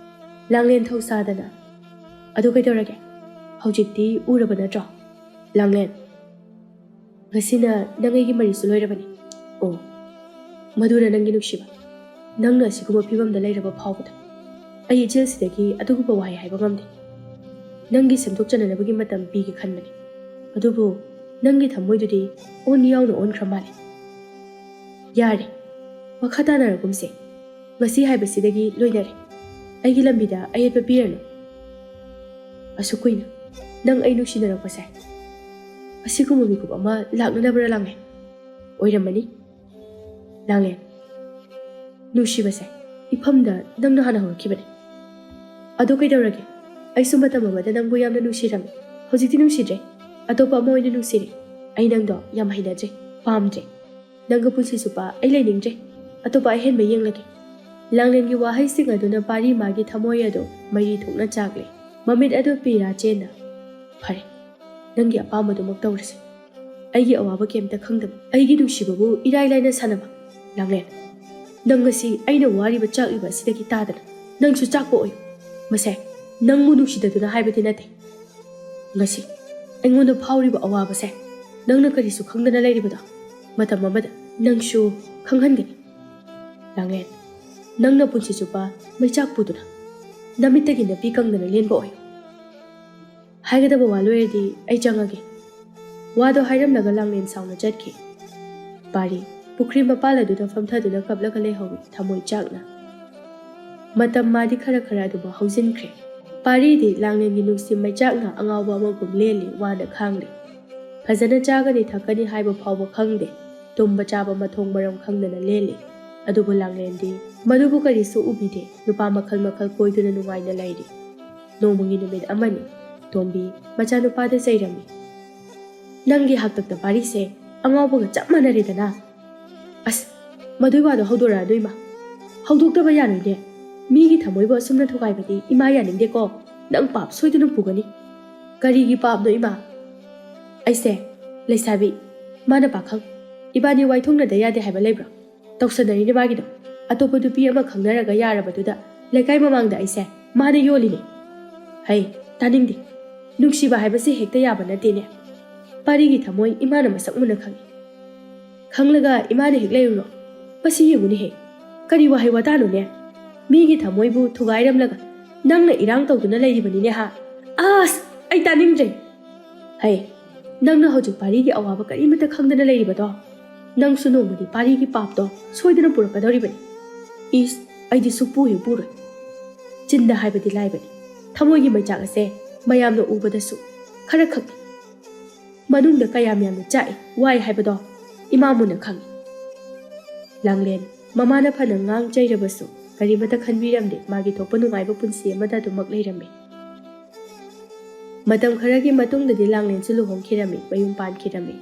ꯂꯥꯡꯂꯦꯟ ꯊꯧꯁꯥꯗꯅ, "ꯑꯗꯨ ꯀꯩꯗꯧꯔꯒꯦ? ꯍꯧꯖꯤꯛꯇꯤ ꯎꯔꯕ ꯅꯠꯇ꯭ꯔꯣ?" ꯂꯥꯡꯂꯦꯟ, "ꯉꯁꯤꯅ ꯅꯪ ꯑꯩꯒꯤ ꯃꯔꯤꯁꯨ ꯂꯣꯏꯔꯕꯅꯤ꯫ ꯑꯣ, ꯃꯗꯨꯅ ꯅꯪꯒꯤ ꯅꯨꯡꯁꯤꯕ꯫ ꯅꯪꯅ ꯑꯁꯤꯒꯨꯝꯕ ꯐꯤꯕꯝꯗ ꯂꯩꯔꯕ ꯐꯥꯎꯕꯗ ꯑꯩ ꯏꯆꯦꯜꯁꯤꯗꯒꯤ ꯑꯗꯨꯒꯨꯝꯕ ꯋꯥꯍꯩ ꯍꯥꯏꯕ ꯉꯝꯗꯦ꯫ ꯅꯪꯒꯤ ꯁꯦꯝꯗꯣꯛꯆꯅꯅꯕꯒꯤ ꯃꯇꯝ ꯄꯤꯒꯦ ꯈꯟꯕꯅꯤ, ꯑꯗꯨꯕꯨ ꯅꯪꯒꯤ ꯊꯃꯣꯏꯗꯨꯗꯤ ꯑꯣꯟ ꯌꯥꯎꯅ ꯑꯣꯟꯈ꯭ꯔ ꯃꯥꯜꯂꯦ꯫ ꯌꯥꯔꯦ, ꯃꯈꯥ ꯇꯥꯅꯔꯒꯨꯝꯁꯦ꯫ ꯉꯁꯤ ꯍꯥꯏꯕꯁꯤꯗꯒꯤ ꯂꯣꯏꯅꯔꯦ꯫ ꯑꯩꯒꯤ ꯂꯝꯕꯤꯗ ꯑꯌꯦꯠꯄ ꯄꯤꯔꯅꯨ꯫ ꯑꯁꯨꯛ ꯀꯨꯏꯅ ꯅꯪ ꯑꯩ ꯅꯨꯡꯁꯤꯅꯔꯛꯄꯁꯦ ꯑꯁꯤꯒꯨꯝꯕ ꯃꯤꯀꯨꯞ ꯑꯃ ꯂꯥꯛꯅꯅꯕ꯭ꯔꯥ, ꯂꯥꯡꯂꯦꯟ?" "ꯑꯣꯏꯔꯝꯃꯅꯤ, ꯂꯥꯡꯂꯦꯟ꯫ ꯅꯨꯡꯁꯤꯕꯁꯦ ꯏꯐꯝꯗ ꯅꯪꯅ ꯍꯥꯟꯅ ꯍꯧꯔꯛꯈꯤꯕꯅꯤ꯫ ꯑꯗꯣ ꯀꯩꯗꯧꯔꯒꯦ? ꯑꯩꯁꯨ ꯃꯇꯝ ꯑꯃꯗ ꯅꯪꯕꯨ ꯌꯥꯝꯅ ꯅꯨꯡꯁꯤꯔꯝꯃꯤ꯫ ꯍꯧꯖꯤꯛꯇꯤ ꯅꯨꯡꯁꯤꯗ꯭ꯔꯦ꯫ ꯑꯇꯣꯞꯄ ꯑꯃ ꯑꯣꯏꯅ ꯅꯨꯡꯁꯤꯔꯦ꯫ ꯑꯩ ꯅꯪꯗꯣ ꯌꯥꯝ ꯍꯩꯅꯗ꯭ꯔꯦ, ꯄꯥꯝꯗ꯭ꯔꯦ꯫ ꯅꯪꯒ ꯄꯨꯟꯁꯤ ꯆꯨꯞꯄ ꯑꯩ ꯂꯩꯅꯤꯡꯗ꯭ꯔꯦ꯫ ꯑꯇꯣꯞꯄ ꯑꯍꯦꯟꯕ ꯌꯦꯡꯂꯒꯦ꯫" ꯂꯥꯡꯂꯦꯟꯒꯤ ꯋꯥꯍꯩꯁꯤꯡ ꯑꯗꯨꯅ ꯄꯥꯔꯤ ꯃꯥꯒꯤ ꯊꯃꯣꯏ ꯑꯗꯨ ꯃꯔꯤ ꯊꯣꯛꯅ ꯆꯥꯛꯂꯦ꯫ ꯃꯃꯤꯠ ꯑꯗꯨ ꯄꯤꯔꯥ ꯆꯦꯟꯅ, "ꯐꯔꯦ, ꯅꯪꯒꯤ ꯑꯄꯥꯝꯕꯗꯨꯃꯛ ꯇꯧꯔꯁꯤ꯫ ꯑꯩꯒꯤ ꯑꯋꯥꯕ ꯀꯩꯝꯇ ꯈꯪꯗꯕ, ꯑꯩꯒꯤ ꯅꯨꯡꯁꯤꯕꯕꯨ ꯏꯔꯥꯏ ꯂꯥꯏꯅ ꯁꯥꯟꯅꯕ꯫ ꯂꯥꯡꯂꯦꯟ, ꯅꯪ ꯉꯁꯤ ꯑꯩꯅ ꯋꯥꯔꯤꯕ ꯆꯥꯛꯂꯤꯕ ꯑꯁꯤꯗꯒꯤ ꯇꯥꯗꯅ ꯅꯪꯁꯨ ꯆꯥꯛꯄ ꯑꯣꯏꯌꯨ꯫ ꯃꯁꯦ ꯅꯪꯕꯨ ꯅꯨꯡꯁꯤꯗꯗꯨꯅ ꯍꯥꯏꯕꯗꯤ ꯅꯠꯇꯦ꯫ ꯉꯁꯤ ꯑꯩꯉꯣꯟꯗ ꯐꯥꯎꯔꯤꯕ ꯑꯋꯥꯕꯁꯦ ꯅꯪꯅ ꯀꯔꯤꯁꯨ ꯈꯪꯗꯅ ꯂꯩꯔꯤꯕꯗꯣ ꯃꯇꯝ ꯑꯃꯗ ꯅꯪꯁꯨ ꯈꯪꯍꯟꯒꯅꯤ꯫ ꯂꯥꯡꯂꯦꯟ, ꯅꯪꯅ ꯄꯨꯟꯁꯤ ꯆꯨꯞꯄ ꯃꯩꯆꯥꯛ ꯄꯨꯗꯨꯅ ꯅꯃꯤꯠꯇꯒꯤ ꯅꯄꯤ ꯀꯪꯗꯅ ꯂꯦꯟꯕ ꯑꯣꯏꯌꯨ꯫" "ꯍꯥꯏꯒꯗꯕ ꯋꯥ ꯂꯣꯏꯔꯗꯤ ꯑꯩ ꯆꯪꯉꯒꯦ꯫" ꯋꯥꯗꯣ ꯍꯥꯏꯔꯝꯂꯒ ꯂꯥꯡꯂꯦꯟ ꯁꯥꯎꯅ ꯆꯠꯈꯤ꯫ ꯄꯥꯔꯤ ꯄꯨꯈ꯭ꯔꯤ ꯃꯄꯥꯜ ꯑꯗꯨꯗ ꯐꯝꯊꯗꯨꯅ ꯀꯞꯂꯒ ꯂꯩꯍꯧꯏ, ꯊꯃꯣꯏ ꯆꯥꯛꯅ꯫ ꯃꯇꯝ ꯃꯥꯗꯤ ꯈꯔ ꯈꯔ ꯑꯗꯨꯃꯛ ꯍꯧꯖꯤꯟꯈ꯭ꯔꯦ꯫ ꯄꯥꯔꯤꯗꯤ ꯂꯥꯡꯂꯦꯟꯒꯤ ꯅꯨꯡꯁꯤ ꯃꯩꯆꯥꯛꯅ ꯑꯉꯥꯎꯕ ꯑꯃꯒꯨꯝ ꯂꯦꯜꯂꯤ, ꯋꯥꯅ ꯈꯥꯡꯂꯤ꯫ ꯐꯖꯅ ꯆꯥꯒꯅꯤ ꯊꯛꯀꯅꯤ ꯍꯥꯏꯕ ꯐꯥꯎꯕ ꯈꯪꯗꯦ꯫ ꯇꯨꯝꯕ ꯆꯥꯕ ꯃꯊꯣꯡ ꯃꯔꯝ ꯈꯪꯗꯅ ꯂꯦꯜꯂꯤ꯫ ꯑꯗꯨꯕꯨ ꯂꯥꯡꯂꯦꯟꯗꯤ ꯃꯗꯨꯕꯨ ꯀꯔꯤꯁꯨ ꯎꯕꯤꯗꯦ꯫ ꯅꯨꯄꯥ ꯃꯈꯜ ꯃꯈꯜ ꯀꯣꯏꯗꯨꯅ ꯅꯨꯡꯉꯥꯏꯅ ꯂꯩꯔꯤ꯫ ꯅꯣꯡꯃꯒꯤ ꯅꯨꯃꯤꯠ ꯑꯃꯅꯤ꯫ ꯇꯣꯝꯕꯤ ꯃꯆꯥꯅꯨꯄꯥꯗ ꯆꯩꯔꯝꯃꯤ꯫ "ꯅꯪꯒꯤ ꯍꯥꯛꯇꯛꯇ ꯄꯥꯔꯤꯁꯦ ꯑꯉꯥꯎꯕꯒ ꯆꯞ ꯃꯥꯟꯅꯔꯦꯗꯅ꯫" "ꯑꯁ, ꯃꯗꯨꯏ ꯋꯥꯗꯣ ꯍꯧꯗꯣꯔꯛꯑꯅꯨ ꯏꯃꯥ꯫ ꯍꯧꯗꯣꯛꯇꯕ ꯌꯥꯔꯣꯏꯅꯦ꯫ ꯃꯤꯒꯤ ꯊꯃꯣꯏꯕꯨ ꯑꯁꯨꯝꯅ ꯊꯨꯒꯥꯏꯕꯗꯤ ꯏꯃꯥ ꯌꯥꯅꯤꯡꯗꯦꯀꯣ꯫ ꯅꯪ ꯄꯥꯞ ꯁꯣꯏꯗꯅ ꯄꯨꯒꯅꯤ꯫ ꯀꯔꯤꯒꯤ ꯄꯥꯞꯅꯣ ꯏꯃꯥ? ꯑꯩꯁꯦ, ꯂꯩꯁꯥꯕꯤ, ꯃꯥꯅ ꯄꯥꯈꯪ, ꯏꯕꯥꯅꯤ ꯋꯥꯏꯊꯣꯛꯅꯗ ꯌꯥꯗꯦ ꯍꯥꯏꯕ ꯂꯩꯕ꯭ꯔꯣ? ꯇꯧꯁꯟꯅꯔꯤꯅꯦ ꯃꯥꯒꯤꯗꯣ꯫ ꯑꯇꯣꯞꯄ ꯅꯨꯄꯤ ꯑꯃ ꯈꯪꯅꯔꯒ ꯌꯥꯔꯕꯗꯨꯗ ꯂꯩꯀꯥꯏ ꯃꯃꯥꯡꯗ ꯑꯩꯁꯦ ꯃꯥꯅ ꯌꯣꯜꯂꯤꯅꯦ꯫ ꯍꯩ, ꯇꯥꯅꯤꯡꯗꯦ꯫ ꯅꯨꯡꯁꯤꯕ ꯍꯥꯏꯕꯁꯤ ꯍꯦꯛꯇ ꯌꯥꯕ ꯅꯠꯇꯦꯅꯦ꯫ ꯄꯥꯔꯤꯒꯤ ꯊꯃꯣꯏ ꯏꯃꯥꯅ ꯃꯁꯛ ꯃꯨꯟꯅ ꯈꯪꯏ꯫ ꯈꯪꯂꯒ ꯏꯃꯥꯅ ꯍꯦꯛ ꯂꯩꯔꯨꯔꯣ꯫ ꯃꯁꯤ ꯌꯦꯡꯉꯨꯅꯦꯍꯦ꯫ ꯀꯔꯤ ꯋꯥꯍꯩ ꯋꯥꯇꯥꯅꯣꯅꯦ? ꯃꯤꯒꯤ ꯊꯃꯣꯏꯕꯨ ꯊꯨꯒꯥꯏꯔꯝꯂꯒ ꯅꯪꯅ ꯏꯔꯥꯡ ꯇꯧꯗꯨꯅ ꯂꯩꯔꯤꯕꯅꯤꯅꯦ ꯍꯥ? ꯑꯁ! ꯑꯩ ꯇꯥꯅꯤꯡꯗ꯭ꯔꯦ꯫ ꯍꯩ, ꯅꯪꯅ ꯍꯧꯖꯤꯛ ꯄꯥꯔꯤꯒꯤ ꯑꯋꯥꯕ ꯀꯔꯤꯃꯠꯇ ꯈꯪꯗꯅ ꯂꯩꯔꯤꯕꯗꯣ? ꯅꯪꯁꯨ ꯅꯣꯡꯃꯗꯤ ꯄꯥꯔꯤꯒꯤ ꯄꯥꯞꯇꯣ ꯁꯣꯏꯗꯅ ꯄꯨꯔꯛꯀꯗꯧꯔꯤꯕꯅꯤ꯫ ꯏꯁ, ꯑꯩꯗꯤ ꯁꯨꯛꯄꯨ ꯍꯦꯛ ꯄꯨꯔꯣꯏ꯫ ꯆꯤꯟꯗ ꯍꯥꯏꯕꯗꯤ ꯂꯥꯏꯕꯅꯤ꯫ ꯊꯃꯣꯏꯒꯤ ꯃꯩꯆꯥꯛ ꯑꯁꯦ ꯃꯌꯥꯝꯅ ꯎꯕꯗꯁꯨ ꯈꯔ ꯈꯛ ꯃꯅꯨꯡꯗ ꯀꯌꯥꯝ ꯌꯥꯝꯅ ꯆꯥꯛꯏ, ꯋꯥꯏ ꯍꯥꯏꯕꯗꯣ ꯏꯃꯥ ꯃꯨꯟꯅ ꯈꯪꯏ꯫ ꯂꯥꯡꯂꯦꯟ ꯃꯃꯥꯅ ꯐꯅ ꯉꯥꯡ ꯆꯩꯔꯕꯁꯨ ꯀꯔꯤꯃꯠꯇ ꯈꯟꯕꯤꯔꯝꯗꯦ꯫ ꯃꯥꯒꯤ ꯊꯣꯛꯄ ꯅꯨꯡꯉꯥꯏꯕ ꯄꯨꯟꯁꯤ ꯑꯃꯗ ꯑꯗꯨꯃꯛ ꯂꯩꯔꯝꯃꯤ꯫ ꯃꯇꯝ ꯈꯔꯒꯤ ꯃꯇꯨꯡꯗꯗꯤ ꯂꯥꯡꯂꯦꯟꯁꯨ ꯂꯨꯍꯣꯡꯈꯤꯔꯝꯃꯤ, ꯃꯌꯨꯝ ꯄꯥꯟꯈꯤꯔꯝꯃꯤ꯫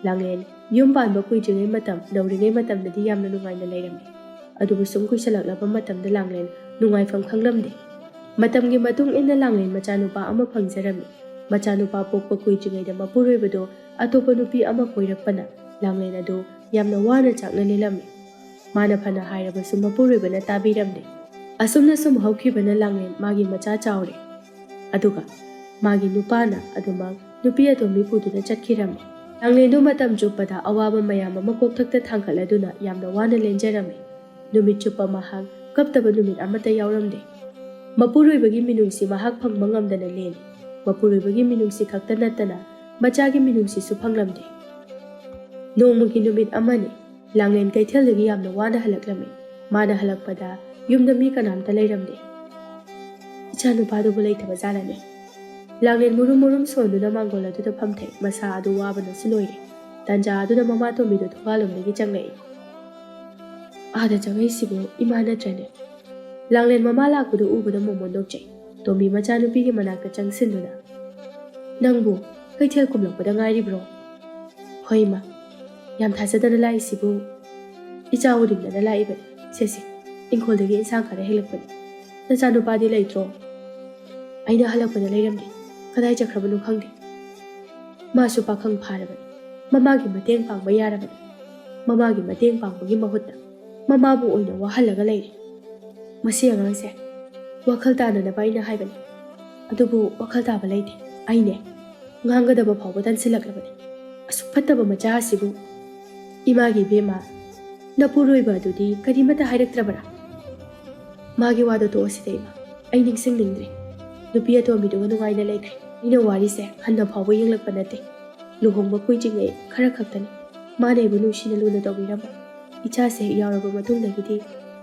ꯂꯥꯡꯂꯦꯟ ꯌꯨꯝ ꯄꯥꯟꯕ ꯀꯨꯏꯗ꯭ꯔꯤꯉꯩ ꯃꯇꯝ, ꯅꯧꯔꯤꯉꯩ ꯃꯇꯝꯗꯗꯤ ꯌꯥꯝꯅ ꯅꯨꯡꯉꯥꯏꯅ ꯂꯩꯔꯝꯃꯤ꯫ ꯑꯗꯨꯕꯨ ꯁꯨꯝ ꯀꯨꯏꯁꯜꯂꯛꯂꯕ ꯃꯇꯝꯗ ꯂꯥꯡꯂꯦꯟ ꯅꯨꯡꯉꯥꯏꯐꯝ ꯈꯪꯂꯝꯗꯦ꯫ ꯃꯇꯝꯒꯤ ꯃꯇꯨꯡ ꯏꯟꯅ ꯂꯥꯡꯂꯦꯟ ꯃꯆꯥꯅꯨꯄꯥ ꯑꯃ ꯐꯪꯖꯔꯝꯃꯤ꯫ ꯃꯆꯥꯅꯨꯄꯥ ꯄꯣꯛꯄ ꯀꯨꯏꯗ꯭ꯔꯤꯉꯩꯗ ꯃꯄꯨꯔꯣꯏꯕꯗꯨ ꯑꯇꯣꯞꯄ ꯅꯨꯄꯤ ꯑꯃ ꯀꯣꯏꯔꯛꯄꯅ ꯂꯥꯡꯂꯦꯟ ꯑꯗꯨ ꯌꯥꯝꯅ ꯋꯥꯅ ꯆꯥꯛꯅ ꯂꯦꯜꯂꯝꯃꯤ꯫ ꯃꯥꯅ ꯐꯅ ꯍꯥꯏꯔꯕꯁꯨ ꯃꯄꯨꯔꯣꯏꯕꯅ ꯇꯥꯕꯤꯔꯝꯗꯦ꯫ ꯑꯁꯨꯝꯅ ꯁꯨꯝ ꯍꯧꯈꯤꯕꯅ ꯂꯥꯡꯂꯦꯟ ꯃꯥꯒꯤ ꯃꯆꯥ ꯆꯥꯎꯔꯦ꯫ ꯑꯗꯨꯒ ꯃꯥꯒꯤ ꯅꯨꯄꯥꯅ ꯑꯗꯨꯃꯛ ꯅꯨꯄꯤ ꯑꯇꯣꯝꯕꯤ ꯄꯨꯗꯨꯅ ꯆꯠꯈꯤꯔꯝꯃꯤ꯫ ꯂꯥꯡꯂꯦꯟꯗꯨ ꯃꯇꯝ ꯆꯨꯞꯄꯗ ꯑꯋꯥꯕ ꯃꯌꯥꯝ ꯑꯃ ꯀꯣꯛꯊꯛꯇ ꯊꯥꯡꯒꯠꯂꯗꯨꯅ ꯌꯥꯝꯅ ꯋꯥꯅ ꯂꯦꯟꯖꯔꯝꯃꯤ꯫ ꯅꯨꯃꯤꯠ ꯆꯨꯞꯄ ꯃꯍꯥꯛ ꯀꯞꯇꯕ ꯅꯨꯃꯤꯠ ꯑꯃꯠꯇ ꯌꯥꯎꯔꯝꯗꯦ꯫ ꯃꯄꯨꯔꯣꯏꯕꯒꯤ ꯃꯤꯅꯨꯡꯁꯤ ꯃꯍꯥꯛ ꯐꯪꯕ ꯉꯝꯗꯅ ꯂꯦꯜꯂꯤ꯫ ꯃꯄꯨꯔꯣꯏꯕꯒꯤ ꯃꯤꯅꯨꯡꯁꯤ ꯈꯛꯇ ꯅꯠꯇꯅ ꯃꯆꯥꯒꯤ ꯃꯤꯅꯨꯡꯁꯤꯁꯨ ꯐꯪꯂꯝꯗꯦ꯫ ꯅꯣꯡꯃꯒꯤ ꯅꯨꯃꯤꯠ ꯑꯃꯅꯤ꯫ ꯂꯥꯡꯂꯦꯟ ꯀꯩꯊꯦꯜꯗꯒꯤ ꯌꯥꯝꯅ ꯋꯥꯅ ꯍꯜꯂꯛꯂꯝꯃꯤ꯫ ꯃꯥꯅ ꯍꯜꯂꯛꯄꯗ ꯌꯨꯝꯗ ꯃꯤ ꯀꯅꯥꯝꯇ ꯂꯩꯔꯝꯗꯦ꯫ "ꯏꯆꯥꯅꯨꯄꯥꯗꯨꯕꯨ ꯂꯩꯇꯕ ꯖꯥꯠꯂꯅꯦ?" ꯂꯥꯡꯂꯦꯟ ꯃꯨꯔꯨꯝ ꯃꯨꯔꯨꯝ ꯁꯣꯟꯗꯨꯅ ꯃꯥꯡꯒꯣꯜ ꯑꯗꯨꯗ ꯐꯝꯊꯩ꯫ ꯃꯁꯥ ꯑꯗꯨ ꯋꯥꯕꯅꯁꯨ ꯂꯣꯏꯔꯦ꯫ ꯇꯥꯟꯖꯥ ꯑꯗꯨꯗ ꯃꯃꯥ ꯇꯣꯝꯕꯤꯗꯨ ꯊꯣꯡꯒꯥꯜꯂꯣꯝꯗꯒꯤ ꯆꯪꯂꯛꯏ꯫ "ꯑꯥꯗ ꯆꯪꯉꯛꯏꯁꯤꯕꯨ ꯏꯃꯥ ꯅꯠꯇ꯭ꯔꯅꯦ?" ꯂꯥꯡꯂꯦꯟ ꯃꯃꯥ ꯂꯥꯛꯄꯗꯨ ꯎꯕꯗ ꯃꯣꯃꯣꯟ ꯅꯣꯛꯆꯩ꯫ ꯇꯣꯝꯕꯤ ꯃꯆꯥꯅꯨꯄꯤꯒꯤ ꯃꯅꯥꯛꯇ ꯆꯪꯁꯤꯟꯗꯨꯅ, "ꯅꯪꯕꯨ ꯀꯩꯊꯦꯜ ꯀꯨꯝꯂꯛꯄꯗ ꯉꯥꯏꯔꯤꯕ꯭ꯔꯣ?" "ꯍꯣꯏ, ꯏꯃꯥ꯫ ꯌꯥꯝ ꯊꯥꯖꯗꯅ ꯂꯥꯛꯏꯁꯤꯕꯨ?" "ꯏꯆꯥ ꯎꯅꯤꯡꯗꯅ ꯂꯥꯛꯏꯕꯅꯤ꯫ ꯁꯦ, ꯁꯦ, ꯏꯪꯈꯣꯜꯗꯒꯤ ꯏꯟꯁꯥꯡ ꯈꯔ ꯍꯦꯛꯂꯛꯄꯅꯤ꯫ "ꯅꯆꯥꯅꯨꯄꯥꯗꯤ ꯂꯩꯇ꯭ꯔꯣ?" ꯑꯩꯅ ꯍꯜꯂꯛꯄꯗ ꯂꯩꯔꯝꯗꯦ꯫ ꯀꯗꯥꯏ ꯆꯠꯈ꯭ꯔꯕꯅꯣ ꯈꯪꯗꯦ꯫ ꯃꯥꯁꯨ ꯄꯥꯈꯪ ꯐꯥꯔꯕꯅꯤ꯫ ꯃꯃꯥꯒꯤ ꯃꯇꯦꯡ ꯄꯥꯡꯕ ꯌꯥꯔꯕꯅꯤ꯫ ꯃꯃꯥꯒꯤ ꯃꯇꯦꯡ ꯄꯥꯡꯕꯒꯤ ꯃꯍꯨꯠꯇ ꯃꯃꯥꯕꯨ ꯑꯣꯏꯅ ꯋꯥꯍꯜꯂꯒ ꯂꯩꯔꯦ꯫ ꯃꯁꯤ ꯑꯉꯥꯡꯁꯦ ꯋꯥꯈꯜ ꯇꯥꯅꯅꯕ ꯑꯩꯅ ꯍꯥꯏꯕꯅꯤ, ꯑꯗꯨꯕꯨ ꯋꯥꯈꯜ ꯇꯥꯕ ꯂꯩꯇꯦ꯫ ꯑꯩꯅꯦ ꯉꯥꯡꯒꯗꯕ ꯐꯥꯎꯕ ꯇꯟꯁꯤꯜꯂꯛꯂꯕꯅꯤ꯫ ꯑꯁꯨꯛ ꯐꯠꯇꯕ ꯃꯆꯥ ꯑꯁꯤꯕꯨ꯫ "ꯏꯃꯥꯒꯤ ꯏꯕꯦꯝꯃ, ꯅꯄꯨꯔꯣꯏꯕ ꯑꯗꯨꯗꯤ ꯀꯔꯤꯃꯠꯇ ꯍꯥꯏꯔꯛꯇ꯭ꯔꯕꯔꯥ?" "ꯃꯥꯒꯤ ꯋꯥꯗꯣ ꯇꯣꯛꯑꯁꯤꯗ ꯏꯃꯥ, ꯑꯩ ꯅꯤꯡꯁꯤꯡꯅꯤꯡꯗ꯭ꯔꯦ꯫ ꯅꯨꯄꯤ ꯑꯇꯣꯝꯕꯤꯗꯨꯒ ꯅꯨꯡꯉꯥꯏꯅ ꯂꯩꯈ꯭ꯔꯦ꯫ ꯑꯩꯅ ꯋꯥꯔꯤꯁꯦ ꯍꯟꯅ ꯐꯥꯎꯕ ꯌꯦꯡꯂꯛꯄ ꯅꯠꯇꯦ꯫ ꯂꯨꯍꯣꯡꯕ ꯀꯨꯏꯗ꯭ꯔꯤꯉꯩ ꯈꯔ ꯈꯛꯇꯅꯤ ꯃꯥꯅ ꯑꯩꯕꯨ ꯅꯨꯡꯁꯤꯅ ꯂꯨꯅ ꯇꯧꯕꯤꯔꯝꯕ꯫ ꯏꯆꯥꯁꯦ ꯍꯦꯛ ꯌꯥꯎꯔꯕ ꯃꯇꯨꯡꯗꯒꯤꯗꯤ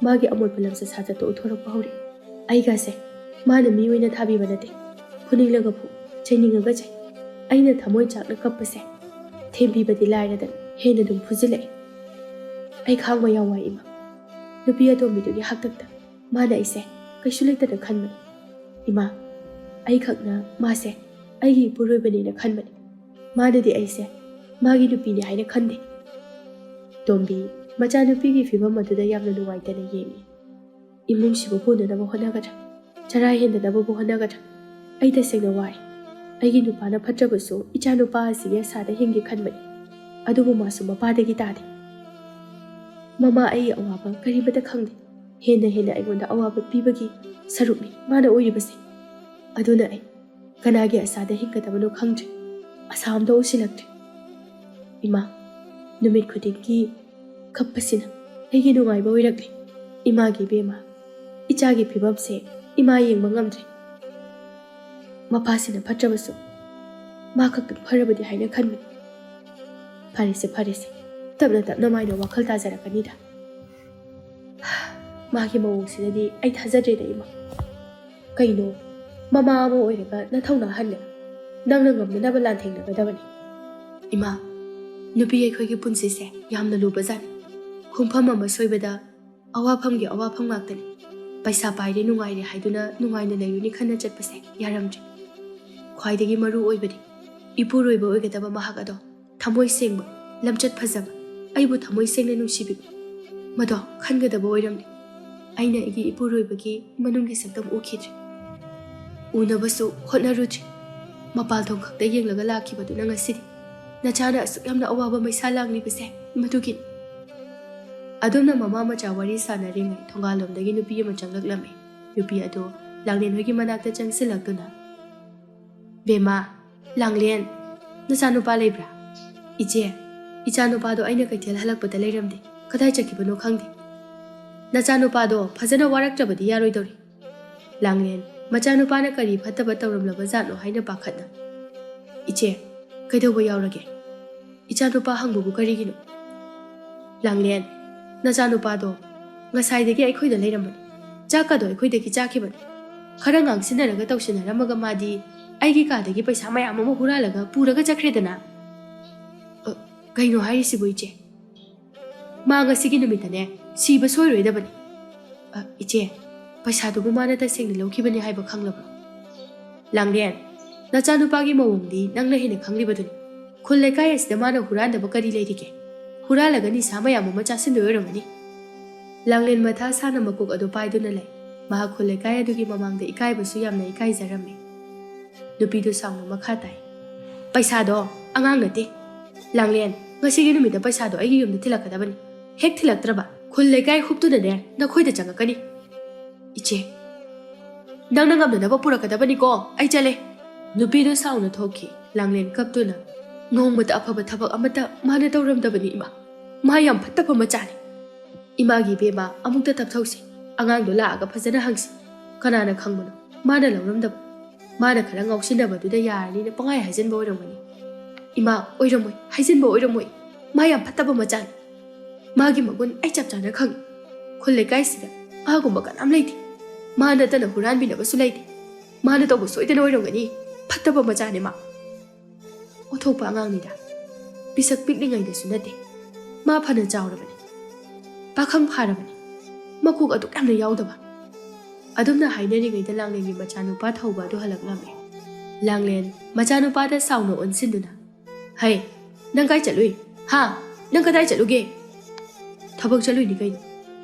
ꯃꯥꯒꯤ ꯑꯃꯣꯠꯄ ꯂꯝꯆꯠ ꯁꯥꯖꯠꯇꯣ ꯎꯠꯊꯣꯔꯛꯄ ꯍꯧꯔꯦ꯫ ꯑꯩꯒꯁꯦ ꯃꯥꯅ ꯃꯤ ꯑꯣꯏꯅ ꯊꯥꯕꯤꯕ ꯅꯠꯇꯦ, ꯐꯨꯅꯤꯡꯂꯒ ꯐꯨ, ꯆꯩꯅꯤꯡꯉꯒ ꯆꯩ꯫ ꯑꯩꯅ ꯊꯃꯣꯏ ꯆꯥꯛꯅ ꯀꯞꯄꯁꯦ ꯊꯦꯝꯕꯤꯕꯗꯤ ꯂꯥꯏꯔꯗꯅ ꯍꯦꯟꯅ ꯑꯗꯨꯝ ꯐꯨꯖꯤꯜꯂꯛꯏ꯫ ꯑꯩ ꯈꯥꯡꯕ ꯌꯥꯝ ꯋꯥꯏ ꯏꯃꯥ꯫ ꯅꯨꯄꯤ ꯑꯇꯣꯝꯕꯤꯗꯨꯒꯤ ꯍꯥꯛꯇꯛꯇ ꯃꯥꯅ ꯑꯩꯁꯦ ꯀꯩꯁꯨ ꯂꯩꯇꯅ ꯈꯟꯕꯅꯤ꯫ ꯏꯃꯥ, ꯑꯩꯈꯛꯅ ꯃꯥꯁꯦ ꯑꯩꯒꯤ ꯏꯄꯨꯔꯣꯏꯕꯅꯦꯅ ꯈꯟꯕꯅꯤ꯫ ꯃꯥꯅꯗꯤ ꯑꯩꯁꯦ ꯃꯥꯒꯤ ꯅꯨꯄꯤꯅꯤ ꯍꯥꯏꯅ ꯈꯟꯗꯦ꯫" ꯇꯣꯝꯕꯤ ꯃꯆꯥꯅꯨꯄꯤꯒꯤ ꯐꯤꯕꯝ ꯑꯗꯨꯗ ꯌꯥꯝꯅ ꯅꯨꯡꯉꯥꯏꯇꯅ ꯌꯦꯡꯏ꯫ "ꯏꯃꯨꯡꯁꯤꯕꯨ ꯄꯨꯅꯅꯕ ꯍꯣꯠꯅꯒꯗ꯭ꯔꯥ? ꯆꯔꯥ ꯍꯦꯟꯗꯅꯕꯕꯨ ꯍꯣꯠꯅꯒꯗ꯭ꯔꯥ? ꯑꯩ ꯇꯁꯦꯡꯅ ꯋꯥꯔꯦ꯫ ꯑꯩꯒꯤ ꯅꯨꯄꯥꯅ ꯐꯠꯇ꯭ꯔꯕꯁꯨ ꯏꯆꯥ ꯅꯨꯄꯥ ꯑꯁꯤꯒꯤ ꯑꯁꯥꯗ ꯍꯤꯡꯒꯦ ꯈꯟꯕꯅꯤ꯫ ꯑꯗꯨꯕꯨ ꯃꯥꯁꯨ ꯃꯄꯥꯗꯒꯤ ꯇꯥꯗꯦ꯫ ꯃꯃꯥ ꯑꯩꯒꯤ ꯑꯋꯥꯕ ꯀꯔꯤꯃꯠꯇ ꯈꯪꯗꯦ꯫ ꯍꯦꯟꯅ ꯍꯦꯟꯅ ꯑꯩꯉꯣꯟꯗ ꯑꯋꯥꯕ ꯄꯤꯕꯒꯤ ꯁꯔꯨꯛꯅꯤ ꯃꯥꯅ ꯑꯣꯏꯔꯤꯕꯁꯦ꯫ ꯑꯗꯨꯅ ꯑꯩ ꯀꯅꯥꯒꯤ ꯑꯁꯥꯗ ꯍꯤꯡꯒꯗꯕꯅꯣ ꯈꯪꯗ꯭ꯔꯦ꯫ ꯑꯁꯥ ꯑꯝꯇ ꯎꯁꯤꯜꯂꯛꯇ꯭ꯔꯦ꯫ ꯏꯃꯥ, ꯅꯨꯃꯤꯠ ꯈꯨꯗꯤꯡꯒꯤ ꯀꯞꯄꯁꯤꯅ ꯑꯩꯒꯤ ꯅꯨꯡꯉꯥꯏꯕ ꯑꯣꯏꯔꯛꯂꯦ꯫ ꯏꯃꯥꯒꯤ ꯏꯕꯦꯝꯃ, ꯏꯆꯥꯒꯤ ꯐꯤꯕꯝꯁꯦ ꯏꯃꯥ ꯌꯦꯡꯕ ꯉꯝꯗ꯭ꯔꯦ꯫ ꯃꯄꯥꯁꯤꯅ ꯐꯠꯇ꯭ꯔꯕꯁꯨ ꯃꯥ ꯈꯛꯇꯪ ꯐꯔꯕꯗꯤ ꯍꯥꯏꯅ ꯈꯟꯕꯅꯤ꯫ ꯐꯔꯦꯁꯦ, ꯐꯔꯦꯁꯦ, ꯇꯞꯅ ꯇꯞꯅ ꯃꯥꯏꯅ ꯋꯥꯈꯜ ꯇꯥꯖꯔꯛꯀꯅꯤꯗ꯫ ꯃꯥꯒꯤ ꯃꯑꯣꯡꯁꯤꯗꯗꯤ ꯑꯩ ꯊꯥꯖꯗ꯭ꯔꯦꯗ ꯏꯃꯥ꯫ ꯀꯩꯅꯣ, ꯃꯃꯥ ꯑꯃ ꯑꯣꯏꯔꯒ ꯅꯊꯧꯅꯥ ꯍꯜꯂꯦ꯫ ꯅꯪꯅ ꯉꯝꯅꯅꯕ ꯂꯥꯟꯊꯦꯡꯅꯒꯗꯕꯅꯤ꯫ ꯏꯃꯥ, ꯅꯨꯄꯤ ꯑꯩꯈꯣꯏꯒꯤ ꯄꯨꯟꯁꯤꯁꯦ ꯌꯥꯝꯅ ꯂꯨꯕꯖꯥꯠꯅꯤ꯫ ꯈꯣꯡꯐꯝ ꯑꯃ ꯁꯣꯏꯕꯗ ꯑꯋꯥꯐꯝꯒꯤ ꯑꯋꯥꯐꯝ ꯉꯥꯛꯇꯅꯤ꯫ ꯄꯩꯁꯥ ꯄꯥꯏꯔꯦ, ꯅꯨꯡꯉꯥꯏꯔꯦ ꯍꯥꯏꯗꯨꯅ ꯅꯨꯡꯉꯥꯏꯅ ꯂꯩꯔꯨꯅꯤ ꯈꯟꯅ ꯆꯠꯄꯁꯦ ꯌꯥꯔꯝꯗ꯭ꯔꯦ꯫ ꯈ꯭ꯋꯥꯏꯗꯒꯤ ꯃꯔꯨ ꯑꯣꯏꯕꯗꯤ ꯏꯄꯨꯔꯣꯏꯕ ꯑꯣꯏꯒꯗꯕ ꯃꯍꯥꯛ ꯑꯗꯣ ꯊꯃꯣꯏ ꯁꯦꯡꯕ, ꯂꯝꯆꯠ ꯐꯖꯕ, ꯑꯩꯕꯨ ꯊꯃꯣꯏ ꯁꯦꯡꯅ ꯅꯨꯡꯁꯤꯕꯤꯕ, ꯃꯗꯣ ꯈꯟꯒꯗꯕ ꯑꯣꯏꯔꯝꯂꯦ꯫ ꯑꯩꯅ ꯑꯩꯒꯤ ꯏꯄꯨꯔꯣꯏꯕꯒꯤ ꯃꯅꯨꯡꯒꯤ ꯁꯛꯇꯝ ꯎꯈꯤꯗ꯭ꯔꯦ꯫ ꯎꯅꯕꯁꯨ ꯍꯣꯠꯅꯔꯨꯗ꯭ꯔꯦ꯫ ꯃꯄꯥꯜ ꯊꯣꯡ ꯈꯛꯇ ꯌꯦꯡꯂꯒ ꯂꯥꯛꯈꯤꯕꯗꯨꯅ ꯉꯁꯤꯗꯤ ꯅꯆꯥꯅ ꯑꯁꯨꯛ ꯌꯥꯝꯅ ꯑꯋꯥꯕ ꯃꯩꯁꯥ ꯂꯥꯡꯂꯤꯕꯁꯦ ꯃꯗꯨꯒꯤꯅꯤ꯫ ꯑꯗꯨꯝꯅ ꯃꯃꯥ ꯃꯆꯥ ꯋꯥꯔꯤ ꯁꯥꯟꯅꯔꯤꯉꯩ ꯊꯣꯡꯒꯥꯜꯂꯣꯝꯗꯒꯤ ꯅꯨꯄꯤ ꯑꯃ ꯆꯪꯂꯛꯂꯝꯃꯤ꯫ ꯅꯨꯄꯤ ꯑꯗꯨ ꯂꯥꯡꯂꯦꯟ ꯍꯣꯏꯒꯤ ꯃꯅꯥꯛꯇ ꯆꯪꯁꯤꯜꯂꯛꯇꯨꯅ, "ꯕꯦꯝꯃ, ꯂꯥꯡꯂꯦꯟ, ꯅꯆꯥꯅꯨꯄꯥ ꯂꯩꯕ꯭ꯔꯥ?" "ꯏꯆꯦ, ꯏꯆꯥꯅꯨꯄꯥꯗꯣ ꯑꯩꯅ ꯀꯩꯊꯦꯜ ꯍꯜꯂꯛꯄꯗ ꯂꯩꯔꯝꯗꯦ꯫ ꯀꯗꯥꯏ ꯆꯠꯈꯤꯕꯅꯣ ꯈꯪꯗꯦ꯫ ꯅꯆꯥꯅꯨꯄꯥꯗꯣ ꯐꯖꯅ ꯋꯥꯔꯛꯇ꯭ꯔꯕꯗꯤ ꯌꯥꯔꯣꯏꯗꯧꯔꯤ꯫" ꯂꯥꯡꯂꯦꯟ, ꯃꯆꯥꯅꯨꯄꯥꯅ ꯀꯔꯤ ꯐꯠꯇꯕ ꯇꯧꯔꯝꯂꯕ ꯖꯥꯠꯅꯣ ꯍꯥꯏꯅ ꯄꯥꯈꯠꯅ, "ꯏꯆꯦ, ꯀꯩꯗꯧꯕ ꯌꯥꯎꯔꯒꯦ? ꯏꯆꯥꯅꯨꯄꯥ ꯍꯪꯕꯕꯨ ꯀꯔꯤꯒꯤꯅꯣ?" ꯂꯥꯡꯂꯦꯟ, "ꯅꯆꯥꯅꯨꯄꯥꯗꯣ ꯉꯁꯥꯏꯗꯒꯤ ꯑꯩꯈꯣꯏꯗ ꯂꯩꯔꯝꯕꯅꯤ꯫ ꯆꯥꯛꯀꯗꯣ ꯑꯩꯈꯣꯏꯗꯒꯤ ꯆꯥꯈꯤꯕꯅꯤ꯫ ꯈꯔ ꯉꯥꯡꯁꯤꯟꯅꯔꯒ ꯇꯧꯁꯤꯟꯅꯔꯝꯃꯒ ꯃꯥꯗꯤ ꯑꯩꯒꯤ ꯀꯥꯗꯒꯤ ꯄꯩꯁꯥ ꯃꯌꯥꯝ ꯑꯃ ꯍꯨꯔꯥꯜꯂꯒ ꯄꯨꯔꯒ ꯆꯠꯈ꯭ꯔꯦꯗꯅ꯫" "ꯑ, ꯀꯩꯅꯣ ꯍꯥꯏꯔꯤꯁꯤꯕꯨ, ꯏꯆꯦ? ꯃꯥ ꯉꯁꯤꯒꯤ ꯅꯨꯃꯤꯠꯇꯅꯦ ꯁꯤꯕ ꯁꯣꯏꯔꯣꯏꯗꯕꯅꯤ꯫" "ꯑ, ꯏꯆꯦ, ꯄꯩꯁꯥꯗꯨꯕꯨ ꯃꯥꯅ ꯇꯁꯦꯡꯅ ꯂꯧꯈꯤꯕꯅꯤ ꯍꯥꯏꯕ ꯈꯪꯂꯕ꯭ꯔꯣ?" ꯂꯥꯡꯂꯦꯟ, "ꯅꯆꯥꯅꯨꯄꯥꯒꯤ ꯃꯑꯣꯡꯗꯤ ꯅꯪꯅ ꯍꯦꯟꯅ ꯈꯪꯂꯤꯕꯗꯨꯅꯤ꯫ ꯈꯨꯜ ꯂꯩꯀꯥꯏ ꯑꯁꯤꯗ ꯃꯥꯅ ꯍꯨꯔꯥꯟꯗꯕ ꯀꯔꯤ ꯂꯩꯔꯤꯒꯦ? ꯍꯨꯔꯥꯜꯂꯒ ꯅꯤꯁꯥ ꯃꯌꯥꯝ ꯑꯃ ꯆꯥꯁꯤꯟꯗꯣꯏ ꯑꯣꯏꯔꯝꯒꯅꯤ꯫" ꯂꯥꯡꯂꯦꯟ ꯃꯊꯥ ꯁꯥꯅ ꯃꯀꯣꯛ ꯑꯗꯨ ꯄꯥꯏꯗꯨꯅ ꯂꯩ꯫ ꯃꯍꯥꯛ ꯈꯨꯜ ꯂꯩꯀꯥꯏ ꯑꯗꯨꯒꯤ ꯃꯃꯥꯡꯗ ꯏꯀꯥꯏꯕꯁꯨ ꯌꯥꯝꯅ ꯏꯀꯥꯏꯖꯔꯝꯃꯤ꯫ ꯅꯨꯄꯤꯗꯨ ꯁꯥꯎꯅ ꯃꯈꯥ ꯇꯥꯏ, "ꯄꯩꯁꯥꯗꯣ ꯑꯉꯥꯡ ꯅꯠꯇꯦ꯫ ꯂꯥꯡꯂꯦꯟ, ꯉꯁꯤꯒꯤ ꯅꯨꯃꯤꯠꯇ ꯄꯩꯁꯥꯗꯣ ꯑꯩꯒꯤ ꯌꯨꯝꯗ ꯊꯤꯜꯂꯛꯀꯗꯕꯅꯤ꯫ ꯍꯦꯛ ꯊꯤꯜꯂꯛꯇ꯭ꯔꯕ ꯈꯨꯜ ꯂꯩꯀꯥꯏ ꯍꯨꯞꯇꯨꯅꯅꯦ ꯅꯈꯣꯏꯗ ꯆꯪꯉꯛꯀꯅꯤ꯫" "ꯏꯆꯦ, ꯅꯪꯅ ꯉꯝꯅꯅꯕ ꯄꯨꯔꯛꯀꯗꯕꯅꯤꯀꯣ꯫ ꯑꯩ ꯆꯠꯂꯦ꯫" ꯅꯨꯄꯤꯗꯨ ꯁꯥꯎꯅ ꯊꯣꯛꯈꯤ꯫ ꯂꯥꯡꯂꯦꯟ ꯀꯞꯇꯨꯅ, "ꯅꯣꯡꯃꯇ ꯑꯐꯕ ꯊꯕꯛ ꯑꯃꯠꯇ ꯃꯥꯅ ꯇꯧꯔꯝꯗꯕꯅꯤ, ꯏꯃꯥ꯫ ꯃꯥ ꯌꯥꯝ ꯐꯠꯇꯕ ꯃꯆꯥꯅꯤ꯫ ꯏꯃꯥꯒꯤ ꯏꯕꯦꯝꯃ, ꯑꯃꯨꯛꯇ ꯇꯞꯊꯧꯁꯤ꯫ ꯑꯉꯥꯡꯗꯣ ꯂꯥꯛꯑꯒ ꯐꯖꯅ ꯍꯪꯁꯤ꯫ ꯀꯅꯥꯅ ꯈꯪꯕꯅꯣ? ꯃꯥꯅ ꯂꯧꯔꯝꯗꯕ꯫ ꯃꯥꯅ ꯈꯔ ꯉꯥꯎꯁꯤꯟꯅꯕꯗꯨꯗ ꯌꯥꯔꯅꯤꯅ ꯄꯪꯍꯥꯏ ꯍꯥꯏꯖꯤꯟꯕ ꯑꯣꯏꯔꯝꯒꯅꯤ꯫" "ꯏꯃꯥ, ꯑꯣꯏꯔꯝꯃꯣꯏ, ꯍꯥꯏꯖꯤꯟꯕ ꯑꯣꯏꯔꯝꯃꯣꯏ꯫ ꯃꯥ ꯌꯥꯝ ꯐꯠꯇꯕ ꯃꯆꯥꯅꯤ꯫ ꯃꯥꯒꯤ ꯃꯒꯨꯟ ꯑꯩ ꯆꯞ ꯆꯥꯅ ꯈꯪꯉꯤ꯫ ꯈꯨꯜ ꯂꯩꯀꯥꯏꯁꯤꯗ ꯃꯥꯒꯨꯝꯕ ꯀꯅꯥꯝ ꯂꯩꯇꯦ꯫ ꯃꯥ ꯅꯠꯇꯅ ꯍꯨꯔꯥꯟꯕꯤꯅꯕꯁꯨ ꯂꯩꯇꯦ꯫ ꯃꯥꯅ ꯇꯧꯕ ꯁꯣꯏꯗꯅ ꯑꯣꯏꯔꯝꯒꯅꯤ꯫ ꯐꯠꯇꯕ ꯃꯆꯥꯅꯦ ꯃꯥ꯫ ꯑꯣꯟꯊꯣꯛꯄ ꯑꯉꯥꯡꯅꯤꯗ꯫ ꯄꯤꯁꯛ ꯄꯤꯛꯂꯤꯉꯩꯗꯁꯨ ꯅꯠꯇꯦ꯫ ꯃꯥ ꯐꯅ ꯆꯥꯎꯔꯕꯅꯤ꯫ ꯄꯥꯈꯪ ꯐꯥꯔꯕꯅꯤ꯫ ꯃꯀꯣꯛ ꯑꯗꯨꯛ ꯌꯥꯝꯅ ꯌꯥꯎꯗꯕ꯫" ꯑꯗꯨꯝꯅ ꯍꯥꯏꯅꯔꯤꯉꯩꯗ ꯂꯥꯡꯂꯦꯟꯒꯤ ꯃꯆꯥꯅꯨꯄꯥ ꯊꯧꯕ ꯑꯗꯨ ꯍꯜꯂꯛꯂꯝꯃꯤ꯫ ꯂꯥꯡꯂꯦꯟ ꯃꯆꯥꯅꯨꯄꯥꯗ ꯁꯥꯎꯅ ꯑꯣꯟꯁꯤꯟꯗꯨꯅ, "ꯍꯩ, ꯅꯪ ꯀꯥꯏ ꯆꯠꯂꯨꯏ? ꯍꯥ? ꯅꯪ ꯀꯗꯥꯏ ꯆꯠꯂꯨꯒꯦ?" "ꯊꯕꯛ ꯆꯠꯂꯨꯏꯅꯤ ꯀꯩꯅꯣ꯫"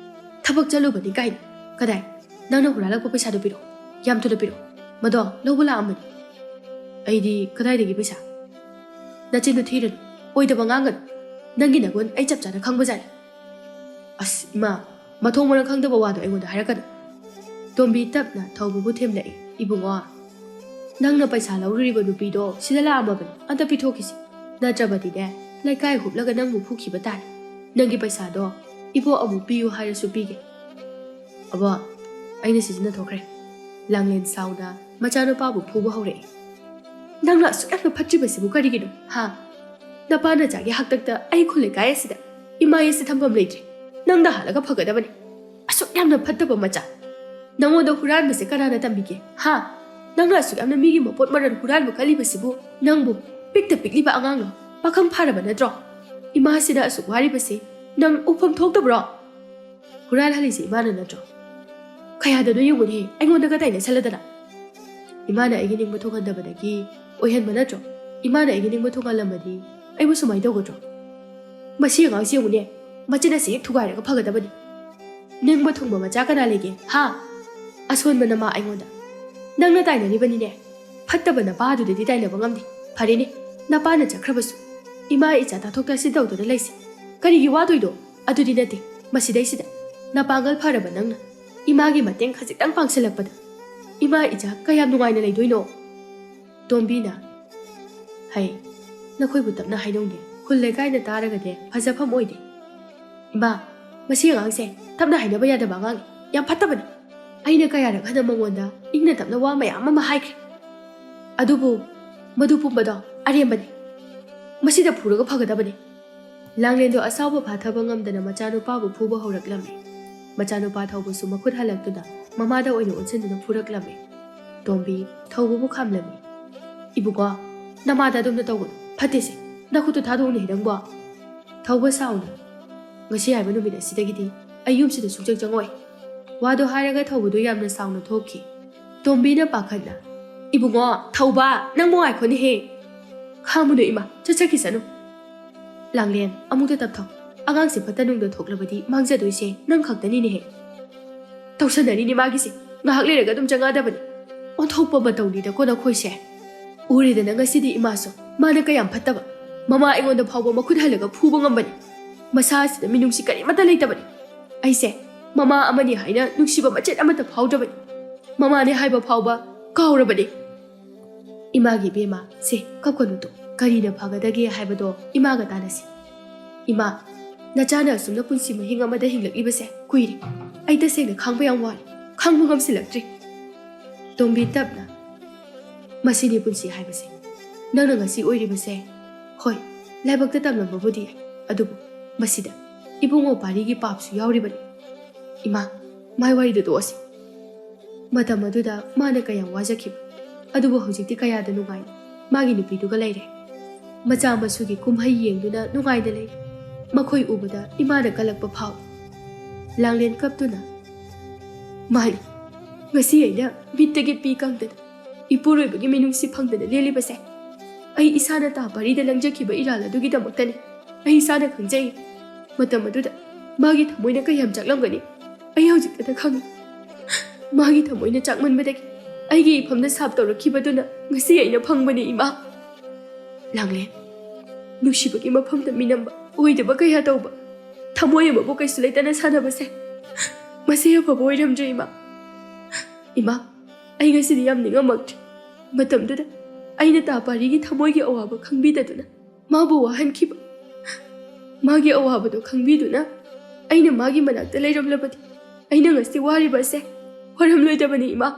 ꯊꯕꯛ ꯆꯠꯂꯨꯕꯅꯤ ꯀꯥꯏꯅ꯫ ꯀꯗꯥꯏ? ꯅꯪꯅ ꯍꯨꯔꯥꯜꯂꯛꯄ ꯄꯩꯁꯥꯗꯣ ꯄꯤꯔꯛꯑꯣ, ꯌꯥꯝ ꯊꯨꯅ ꯄꯤꯔꯛꯑꯣ꯫ ꯃꯗꯣ ꯂꯧꯕ ꯂꯥꯛꯑꯝꯕꯅꯤ꯫ ꯑꯩꯗꯤ ꯀꯗꯥꯏꯗꯒꯤ ꯄꯩꯁꯥ? ꯅꯆꯤꯟꯗꯨ ꯊꯤꯔꯅꯨ, ꯑꯣꯏꯗꯕ ꯉꯥꯡꯒꯅꯨ꯫ ꯅꯪꯒꯤ ꯅꯒꯨꯟ ꯑꯩ ꯆꯞ ꯆꯥꯅ ꯈꯪꯕꯖꯥꯠꯅꯤ꯫ ꯑꯁ ꯏꯃꯥ, ꯃꯊꯣꯡ ꯃꯔꯝ ꯈꯪꯗꯕ ꯋꯥꯗꯣ ꯑꯩꯉꯣꯟꯗ ꯍꯥꯏꯔꯛꯀꯅꯨ꯫ ꯇꯣꯝꯕꯤ ꯇꯞꯅ ꯊꯧꯕꯕꯨ ꯊꯦꯝꯂꯛꯏ꯫ ꯏꯕꯨꯡꯉꯣ, ꯅꯪꯅ ꯄꯩꯁꯥ ꯂꯧꯔꯨꯔꯤꯕ ꯅꯨꯄꯤꯗꯣ ꯁꯤꯗ ꯂꯥꯛꯑꯝꯃꯕꯅꯤ, ꯑꯝꯇ ꯄꯤꯊꯣꯛꯈꯤꯁꯤ꯫ ꯅꯠꯇ꯭ꯔꯕꯗꯤꯅꯦ, ꯂꯩꯀꯥꯏ ꯍꯨꯞꯂꯒ ꯅꯪꯕꯨ ꯐꯨꯈꯤꯕ ꯇꯥꯔꯦ꯫ ꯅꯪꯒꯤ ꯄꯩꯁꯥꯗꯣ ꯏꯕꯣꯛ ꯑꯃꯨꯛ ꯄꯤꯌꯨ ꯍꯥꯏꯔꯁꯨ ꯄꯤꯒꯦ꯫ ꯑꯕꯣ, ꯑꯩꯅ ꯁꯤꯖꯤꯟꯅꯊꯣꯛꯈ꯭ꯔꯦ꯫ ꯂꯥꯡꯂꯦꯟ ꯁꯥꯎꯅ ꯃꯆꯥꯅꯨꯄꯥꯕꯨ ꯐꯨꯕ ꯍꯧꯔꯛꯏ꯫ ꯅꯪꯅ ꯑꯁꯨꯛ ꯌꯥꯝꯅ ꯐꯠꯇ꯭ꯔꯤꯕꯁꯤꯕꯨ ꯀꯔꯤꯒꯤꯅꯣ, ꯍꯥ? ꯅꯄꯥ ꯅꯆꯥꯒꯤ ꯍꯥꯛꯇꯛꯇ ꯑꯩ ꯈꯨꯜ ꯂꯩꯀꯥꯏ ꯑꯁꯤꯗ ꯏꯃꯥ ꯑꯁꯤ ꯊꯝꯐꯝ ꯂꯩꯇ꯭ꯔꯦ꯫ ꯅꯪꯅ ꯍꯥꯠꯂꯒ ꯐꯒꯗꯕꯅꯤ꯫ ꯑꯁꯨꯛ ꯌꯥꯝꯅ ꯐꯠꯇꯕ ꯃꯆꯥ꯫ ꯅꯪꯉꯣꯟꯗ ꯍꯨꯔꯥꯟꯕꯁꯦ ꯀꯅꯥꯅ ꯇꯝꯕꯤꯒꯦ, ꯍꯥ? ꯅꯪꯅ ꯑꯁꯨꯛ ꯌꯥꯝꯅ ꯃꯤꯒꯤ ꯃꯄꯣꯠ ꯃꯔꯜ ꯍꯨꯔꯥꯟꯕ ꯀꯜꯂꯤꯕꯁꯤꯕꯨ ꯅꯪꯕꯨ ꯄꯤꯛꯇ ꯄꯤꯛꯂꯤꯕ ꯑꯉꯥꯡꯂꯣ? ꯄꯥꯈꯪ ꯐꯥꯔꯕ ꯅꯠꯇ꯭ꯔꯣ? ꯏꯃꯥꯁꯤꯅ ꯑꯁꯨꯛ ꯋꯥꯔꯤꯕꯁꯦ ꯅꯪ ꯎꯐꯝ ꯊꯣꯛꯇꯕ꯭ꯔꯣ? ꯍꯨꯔꯥꯜꯍꯜꯂꯤꯁꯦ ꯏꯃꯥꯅ ꯅꯠꯇ꯭ꯔꯣ? ꯀꯌꯥꯗꯅꯣ ꯌꯦꯡꯉꯨꯅꯦ, ꯑꯩꯉꯣꯟꯗꯒ ꯇꯥꯏꯅꯁꯜꯂꯗꯅ꯫ ꯏꯃꯥꯅ ꯑꯩꯒꯤ ꯅꯤꯡꯕ ꯊꯨꯡꯍꯟꯗꯕꯗꯒꯤ ꯑꯣꯏꯍꯟꯕ ꯅꯠꯇ꯭ꯔꯣ? ꯏꯃꯥꯅ ꯑꯩꯒꯤ ꯅꯤꯡꯕ ꯊꯨꯡꯍꯜꯂꯝꯃꯗꯤ ꯑꯩꯕꯨ ꯁꯨꯃꯥꯏꯅ ꯇꯧꯒꯗ꯭ꯔꯣ? ꯃꯁꯤ ꯑꯉꯥꯡꯁꯤ ꯌꯦꯡꯉꯨꯅꯦ, ꯃꯆꯤꯟ ꯑꯁꯤ ꯍꯦꯛ ꯊꯨꯒꯥꯏꯔꯒ ꯐꯒꯗꯕꯅꯤ꯫ ꯅꯤꯡꯕ ꯊꯨꯡꯕ ꯃꯆꯥ ꯀꯅꯥ ꯂꯩꯒꯦ, ꯍꯥ? ꯑꯁꯣꯟꯕ ꯅꯃꯥ ꯑꯩꯉꯣꯟꯗ꯫ ꯅꯪꯅ ꯇꯥꯏꯅꯔꯤꯕꯅꯤꯅꯦ꯫ ꯐꯠꯇꯕ ꯅꯄꯥ ꯑꯗꯨꯗꯗꯤ ꯇꯥꯏꯅꯕ ꯉꯝꯗꯦ꯫ ꯐꯔꯦꯅꯦ, ꯅꯄꯥꯅ ꯆꯠꯈ꯭ꯔꯕꯁꯨ ꯏꯃꯥ ꯏꯆꯥ ꯇꯥꯊꯣꯛ ꯇꯥꯁꯤꯟ ꯇꯧꯗꯨꯅ ꯂꯩꯁꯤ꯫ ꯀꯔꯤꯒꯤ ꯋꯥꯗꯣꯏꯗꯣ? ꯑꯗꯨꯗꯤ ꯅꯠꯇꯦ, ꯃꯁꯤꯗꯩꯁꯤꯗ ꯅꯄꯥꯡꯒꯜ ꯐꯔꯕ ꯅꯪꯅ ꯏꯃꯥꯒꯤ ꯃꯇꯦꯡ ꯈꯖꯤꯛꯇꯪ ꯄꯥꯡꯁꯤꯜꯂꯛꯄꯗ ꯏꯃꯥ ꯏꯆꯥ ꯀꯌꯥꯝ ꯅꯨꯡꯉꯥꯏꯅ ꯂꯩꯗꯣꯏꯅꯣ? ꯇꯣꯝꯕꯤꯅ, ꯍꯩ, ꯅꯈꯣꯏꯕꯨ ꯇꯞꯅ ꯍꯥꯏꯅꯧꯅꯦ, ꯈꯨꯜ ꯂꯩꯀꯥꯏꯅ ꯇꯥꯔꯒꯗꯤ ꯐꯖꯐꯝ ꯑꯣꯏꯗꯦ꯫ ꯏꯃꯥ, ꯃꯁꯤ ꯑꯉꯥꯡꯁꯦ ꯇꯞꯅ ꯍꯥꯏꯅꯕ ꯌꯥꯗꯕ ꯑꯉꯥꯡꯅꯤ, ꯌꯥꯝ ꯐꯠꯇꯕꯅꯤ꯫ ꯑꯩꯅ ꯀꯌꯥꯔꯛ ꯍꯟꯅ ꯃꯉꯣꯟꯗ ꯏꯪꯅ ꯇꯞꯅ ꯋꯥ ꯃꯌꯥꯝ ꯑꯃ ꯍꯥꯏꯈ꯭ꯔꯦ꯫ ꯑꯗꯨꯕꯨ ꯃꯗꯨ ꯄꯨꯝꯕꯗꯣ ꯑꯔꯦꯝꯕꯅꯤ꯫ ꯃꯁꯤꯗ ꯐꯨꯔꯒ ꯐꯒꯗꯕꯅꯤ꯫ ꯂꯥꯡꯂꯦꯟꯗꯣ ꯑꯁꯥꯎꯕ ꯐꯥꯊꯕ ꯉꯝꯗꯅ ꯃꯆꯥꯅꯨꯄꯥꯕꯨ ꯐꯨꯕ ꯍꯧꯔꯛꯂꯝꯃꯤ꯫ ꯃꯆꯥꯅꯨꯄꯥ ꯊꯧꯕꯁꯨ ꯃꯈꯨꯠ ꯍꯜꯂꯛꯇꯨꯅ ꯃꯃꯥꯗ ꯑꯣꯏꯅ ꯑꯣꯟꯁꯤꯟꯗꯨꯅ ꯐꯨꯔꯛꯂꯝꯃꯤ꯫ ꯇꯣꯝꯕꯤ ꯊꯧꯕꯕꯨ ꯈꯥꯝꯂꯝꯃꯤ꯫ "ꯏꯕꯨꯡꯉꯣ, ꯅꯃꯥꯗ ꯑꯗꯨꯝꯅ ꯇꯧꯒꯅꯨ, ꯐꯠꯇꯦꯁꯦ꯫ ꯅꯈꯨꯠꯇꯨ ꯊꯥꯗꯣꯛꯎꯅꯦ ꯅꯪꯕꯣ꯫" ꯊꯧꯕ ꯁꯥꯎꯅ, "ꯉꯁꯤ ꯍꯥꯏꯕ ꯅꯨꯃꯤꯠ ꯑꯁꯤꯗꯒꯤꯗꯤ ꯑꯩ ꯌꯨꯝꯁꯤꯗ ꯁꯨꯡꯆꯪ ꯆꯪꯉꯣꯏ꯫" ꯋꯥꯗꯣ ꯍꯥꯏꯔꯒ ꯊꯧꯕꯗꯨ ꯌꯥꯝꯅ ꯁꯥꯎꯅ ꯊꯣꯛꯈꯤ꯫ ꯇꯣꯝꯕꯤꯅ ꯄꯥꯈꯠꯅ, "ꯏꯕꯨꯡꯉꯣ, ꯊꯧꯕ, ꯅꯪꯕꯨ ꯉꯥꯏꯈꯣꯅꯦꯍꯦ꯫" "ꯈꯥꯝꯃꯨꯅꯨ ꯏꯃꯥ, ꯆꯠꯆꯈꯤꯁꯅꯨ꯫" "ꯂꯥꯡꯂꯦꯟ, ꯑꯃꯨꯛꯇ ꯇꯞꯊꯧ꯫ ꯑꯉꯥꯡꯁꯦ ꯐꯠꯇ ꯅꯨꯡꯗ ꯊꯣꯛꯂꯕꯗꯤ ꯃꯥꯡꯖꯗꯣꯏꯁꯦ ꯅꯪ ꯈꯛꯇꯅꯤꯅꯦꯍꯦ꯫ ꯇꯧꯁꯟꯅꯔꯤꯅꯤ ꯃꯥꯒꯤꯁꯦ꯫ ꯉꯥꯏꯍꯥꯛ ꯂꯩꯔꯒ ꯑꯗꯨꯝ ꯆꯪꯉꯛꯑꯗꯕꯅꯤ꯫ ꯑꯣꯟꯊꯣꯛꯄ ꯃꯇꯧꯅꯤꯗꯀꯣ ꯅꯈꯣꯏꯁꯦ꯫ ꯎꯔꯦꯗꯅ ꯉꯁꯤꯗꯤ ꯏꯃꯥꯁꯨ꯫ ꯃꯥꯅ ꯀꯌꯥꯝ ꯐꯠꯇꯕ꯫ ꯃꯃꯥ ꯑꯩꯉꯣꯟꯗ ꯐꯥꯎꯕ ꯃꯈꯨꯠ ꯍꯜꯂꯒ ꯐꯨꯕ ꯉꯝꯕꯅꯤ꯫ ꯃꯁꯥ ꯑꯁꯤꯗ ꯃꯤꯅꯨꯡꯁꯤ ꯀꯔꯤꯃꯠꯇ ꯂꯩꯇꯕꯅꯤ꯫ ꯑꯩꯁꯦ ꯃꯃꯥ ꯑꯃꯅꯤ ꯍꯥꯏꯅ ꯅꯨꯡꯁꯤꯕ ꯃꯆꯦꯠ ꯑꯃꯠꯇ ꯐꯥꯎꯗ꯭ꯔꯕꯅꯤ꯫ ꯃꯃꯥꯅꯦ ꯍꯥꯏꯕ ꯐꯥꯎꯕ ꯀꯥꯎꯔꯕꯅꯤ꯫ ꯏꯃꯥꯒꯤ ꯏꯕꯦꯝꯃ, ꯁꯦ, ꯀꯞꯀꯅꯨꯗꯣ꯫ ꯀꯔꯤꯅ ꯐꯒꯗꯒꯦ ꯍꯥꯏꯕꯗꯣ ꯏꯃꯥꯒ ꯇꯥꯟꯅꯁꯤ꯫ ꯏꯃꯥ, ꯅꯆꯥꯅ ꯑꯁꯨꯝꯅ ꯄꯨꯟꯁꯤ ꯃꯍꯤꯡ ꯑꯃꯗ ꯍꯤꯡꯂꯛꯂꯤꯕꯁꯦ ꯀꯨꯏꯔꯦ꯫ ꯑꯩ ꯇꯁꯦꯡꯅ ꯈꯥꯡꯕ ꯌꯥꯝ ꯋꯥꯔꯦ꯫ ꯈꯥꯡꯕ ꯉꯝꯁꯤꯜꯂꯛꯇ꯭ꯔꯦ꯫ ꯇꯣꯝꯕꯤ ꯇꯞꯅ, "ꯃꯁꯤꯅꯤ ꯄꯨꯟꯁꯤ ꯍꯥꯏꯕꯁꯦ꯫ ꯅꯪꯅ ꯉꯁꯤ ꯑꯣꯏꯔꯤꯕꯁꯦ, ꯍꯣꯏ, ꯂꯥꯏꯕꯛꯇ ꯇꯝꯂꯝꯕꯕꯨꯗꯤ ꯌꯥꯏ, ꯑꯗꯨꯕꯨ ꯃꯁꯤꯗ ꯏꯕꯨꯡꯉꯣ ꯄꯥꯔꯤꯒꯤ ꯄꯥꯞꯁꯨ ꯌꯥꯎꯔꯤꯕꯅꯤ꯫ ꯏꯃꯥ, ꯃꯥꯏ ꯋꯥꯔꯤꯗꯨ ꯇꯣꯛꯑꯁꯤ꯫ ꯃꯇꯝ ꯑꯗꯨꯗ ꯃꯥꯅ ꯀꯌꯥꯝ ꯋꯥꯖꯈꯤꯕ, ꯑꯗꯨꯕꯨ ꯍꯧꯖꯤꯛꯇꯤ ꯀꯌꯥꯗ ꯅꯨꯡꯉꯥꯏꯅ ꯃꯥꯒꯤ ꯅꯨꯄꯤꯗꯨꯒ ꯂꯩꯔꯦ꯫ ꯃꯆꯥ ꯃꯁꯨꯒꯤ ꯀꯨꯝꯍꯩ ꯌꯦꯡꯗꯨꯅ ꯅꯨꯡꯉꯥꯏꯅ ꯂꯩꯔꯦ꯫ ꯃꯈꯣꯏ ꯎꯕꯗ ꯏꯃꯥꯅ ꯀꯜꯂꯛꯄ ꯐꯥꯎꯏ꯫" ꯂꯥꯡꯂꯦꯟ ꯀꯞꯇꯨꯅ, "ꯃꯥꯅꯤ, ꯉꯁꯤ ꯑꯩꯅ ꯃꯤꯠꯇꯒꯤ ꯄꯤ ꯀꯪꯗꯅ, ꯏꯄꯨꯔꯣꯏꯕꯒꯤ ꯃꯤꯅꯨꯡꯁꯤ ꯐꯪꯗꯅ ꯂꯦꯜꯂꯤꯕꯁꯦ꯫ ꯑꯩ ꯏꯁꯥꯅ ꯇꯥ ꯄꯥꯔꯤꯗ ꯂꯪꯖꯈꯤꯕ ꯏꯔꯥꯜ ꯑꯗꯨꯒꯤꯗꯃꯛꯇꯅꯤ꯫ ꯑꯩ ꯏꯁꯥꯅ ꯈꯪꯖꯩ꯫ ꯃꯇꯝ ꯑꯗꯨꯗ ꯃꯥꯒꯤ ꯊꯃꯣꯏꯅ ꯀꯌꯥꯝ ꯆꯥꯛꯂꯝꯒꯅꯤ, ꯑꯩ ꯍꯧꯖꯤꯛꯇꯗ ꯈꯪꯉꯤ꯫ ꯃꯥꯒꯤ ꯊꯃꯣꯏꯅ ꯆꯥꯛꯃꯟꯕꯗꯒꯤ ꯑꯩꯒꯤ ꯏꯐꯝꯗ ꯁꯥꯞ ꯇꯧꯔꯛꯈꯤꯕꯗꯨꯅ ꯉꯁꯤ ꯑꯩꯅ ꯐꯪꯕꯅꯤ, ꯏꯃꯥ꯫" ꯂꯥꯡꯂꯦꯟ, ꯅꯨꯡꯁꯤꯕꯒꯤ ꯃꯐꯝꯗ ꯃꯤꯅꯝꯕ ꯑꯣꯏꯗꯕ ꯀꯌꯥ ꯇꯧꯕ, ꯊꯃꯣꯏ ꯑꯃꯕꯨ ꯀꯩꯁꯨ ꯂꯩꯇꯅ ꯁꯥꯟꯅꯕꯁꯦ, ꯃꯁꯤ ꯑꯐꯕ ꯑꯣꯏꯔꯝꯗ꯭ꯔꯦ, ꯏꯃꯥ꯫ ꯏꯃꯥ, ꯑꯩ ꯉꯁꯤꯗꯤ ꯌꯥꯝ ꯅꯤꯡꯉꯝꯃꯛꯇ꯭ꯔꯦ꯫ ꯃꯇꯝꯗꯨꯗ ꯑꯩꯅ ꯇꯥ ꯄꯥꯔꯤꯒꯤ ꯊꯃꯣꯏꯒꯤ ꯑꯋꯥꯕ ꯈꯪꯕꯤꯗꯗꯨꯅ ꯃꯥꯕꯨ ꯋꯥꯍꯟꯈꯤꯕ, ꯃꯥꯒꯤ ꯑꯋꯥꯕꯗꯣ ꯈꯪꯕꯤꯗꯨꯅ ꯑꯩꯅ ꯃꯥꯒꯤ ꯃꯅꯥꯛꯇ ꯂꯩꯔꯝꯂꯕꯗꯤ ꯑꯩꯅ ꯉꯁꯤ ꯋꯥꯔꯤꯕ ꯑꯁꯦ ꯋꯥꯔꯝꯂꯣꯏꯗꯕꯅꯤ, ꯏꯃꯥ꯫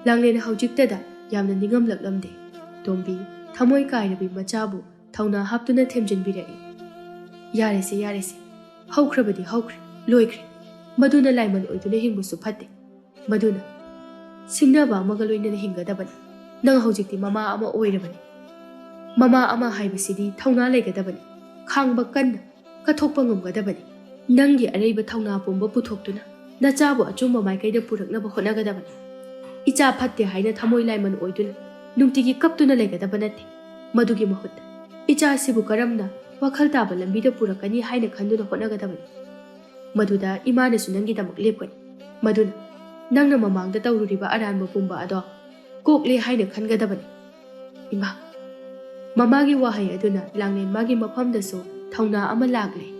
ꯂꯥꯡꯂꯦꯟ ꯍꯧꯖꯤꯛꯇꯗ ꯌꯥꯝꯅ ꯅꯤꯡꯉꯝꯂꯛꯂꯝꯗꯦ꯫ ꯇꯣꯝꯕꯤ, ꯊꯃꯣꯏ ꯀꯥꯏꯔꯕꯤ ꯃꯆꯥꯕꯨ ꯊꯧꯅꯥ ꯍꯥꯞꯇꯨꯅ ꯊꯦꯝꯖꯤꯟꯕꯤꯔꯛꯏ꯫ "ꯌꯥꯔꯦꯁꯦ, ꯌꯥꯔꯦꯁꯦ꯫ ꯍꯧꯈ꯭ꯔꯕꯗꯤ ꯍꯧꯈ꯭ꯔꯦ, ꯂꯣꯏꯈ꯭ꯔꯦ꯫ ꯃꯗꯨꯅ ꯂꯥꯏꯃꯟ ꯑꯣꯏꯗꯨꯅ ꯍꯤꯡꯕꯁꯨ ꯐꯠꯇꯦ꯫ ꯃꯗꯨꯅ ꯁꯤꯡꯅꯕ ꯑꯃꯒ ꯂꯣꯏꯅꯅ ꯍꯤꯡꯒꯗꯕꯅꯤ꯫ ꯅꯪ ꯍꯧꯖꯤꯛꯇꯤ ꯃꯃꯥ ꯑꯃ ꯑꯣꯏꯔꯕꯅꯤ꯫ ꯃꯃꯥ ꯑꯃ ꯍꯥꯏꯕꯁꯤꯗꯤ ꯊꯧꯅꯥ ꯂꯩꯒꯗꯕꯅꯤ, ꯈꯥꯡꯕ ꯀꯟꯅ, ꯀꯠꯊꯣꯛꯄ ꯉꯝꯒꯗꯕꯅꯤ꯫ ꯅꯪꯒꯤ ꯑꯔꯩꯕ ꯊꯧꯅꯥ ꯄꯨꯝꯕ ꯄꯨꯊꯣꯛꯇꯨꯅ ꯅꯆꯥꯕꯨ ꯑꯆꯨꯝꯕ ꯃꯥꯏꯀꯩꯗ ꯄꯨꯔꯛꯅꯕ ꯍꯣꯠꯅꯒꯗꯕꯅꯤ꯫ ꯏꯆꯥ ꯐꯠꯇꯦ ꯍꯥꯏꯅ ꯊꯃꯣꯏ ꯂꯥꯏꯃꯟ ꯑꯣꯏꯗꯨꯅ ꯅꯨꯡꯇꯤꯒꯤ ꯀꯞꯇꯨꯅ ꯂꯩꯒꯗꯕ ꯅꯠꯇꯦ꯫ ꯃꯗꯨꯒꯤ ꯃꯍꯨꯠꯇ ꯏꯆꯥ ꯑꯁꯤꯕꯨ ꯀꯔꯝꯅ ꯋꯥꯈꯜ ꯇꯥꯕ ꯂꯝꯕꯤꯗ ꯄꯨꯔꯛꯀꯅꯤ ꯍꯥꯏꯅ ꯈꯟꯗꯨꯅ ꯍꯣꯠꯅꯒꯗꯕꯅꯤ꯫ ꯃꯗꯨꯗ ꯏꯃꯥꯅꯁꯨ ꯅꯪꯒꯤꯗꯃꯛ ꯂꯦꯞꯀꯅꯤ꯫ ꯃꯗꯨꯅ ꯅꯪꯅ ꯃꯃꯥꯡꯗ ꯇꯧꯔꯨꯔꯤꯕ ꯑꯔꯥꯟꯕ ꯄꯨꯝꯕ ꯑꯗꯣ ꯀꯣꯛꯂꯦ ꯍꯥꯏꯅ ꯈꯟꯒꯗꯕꯅꯤ꯫ ꯏꯃꯥ, ꯃꯃꯥꯒꯤ ꯋꯥꯍꯩ ꯑꯗꯨꯅ ꯂꯥꯡꯂꯦꯟꯃꯥꯒꯤ ꯃꯐꯝꯗꯁꯨ ꯊꯧꯅꯥ ꯑꯃ ꯂꯥꯛꯂꯦ꯫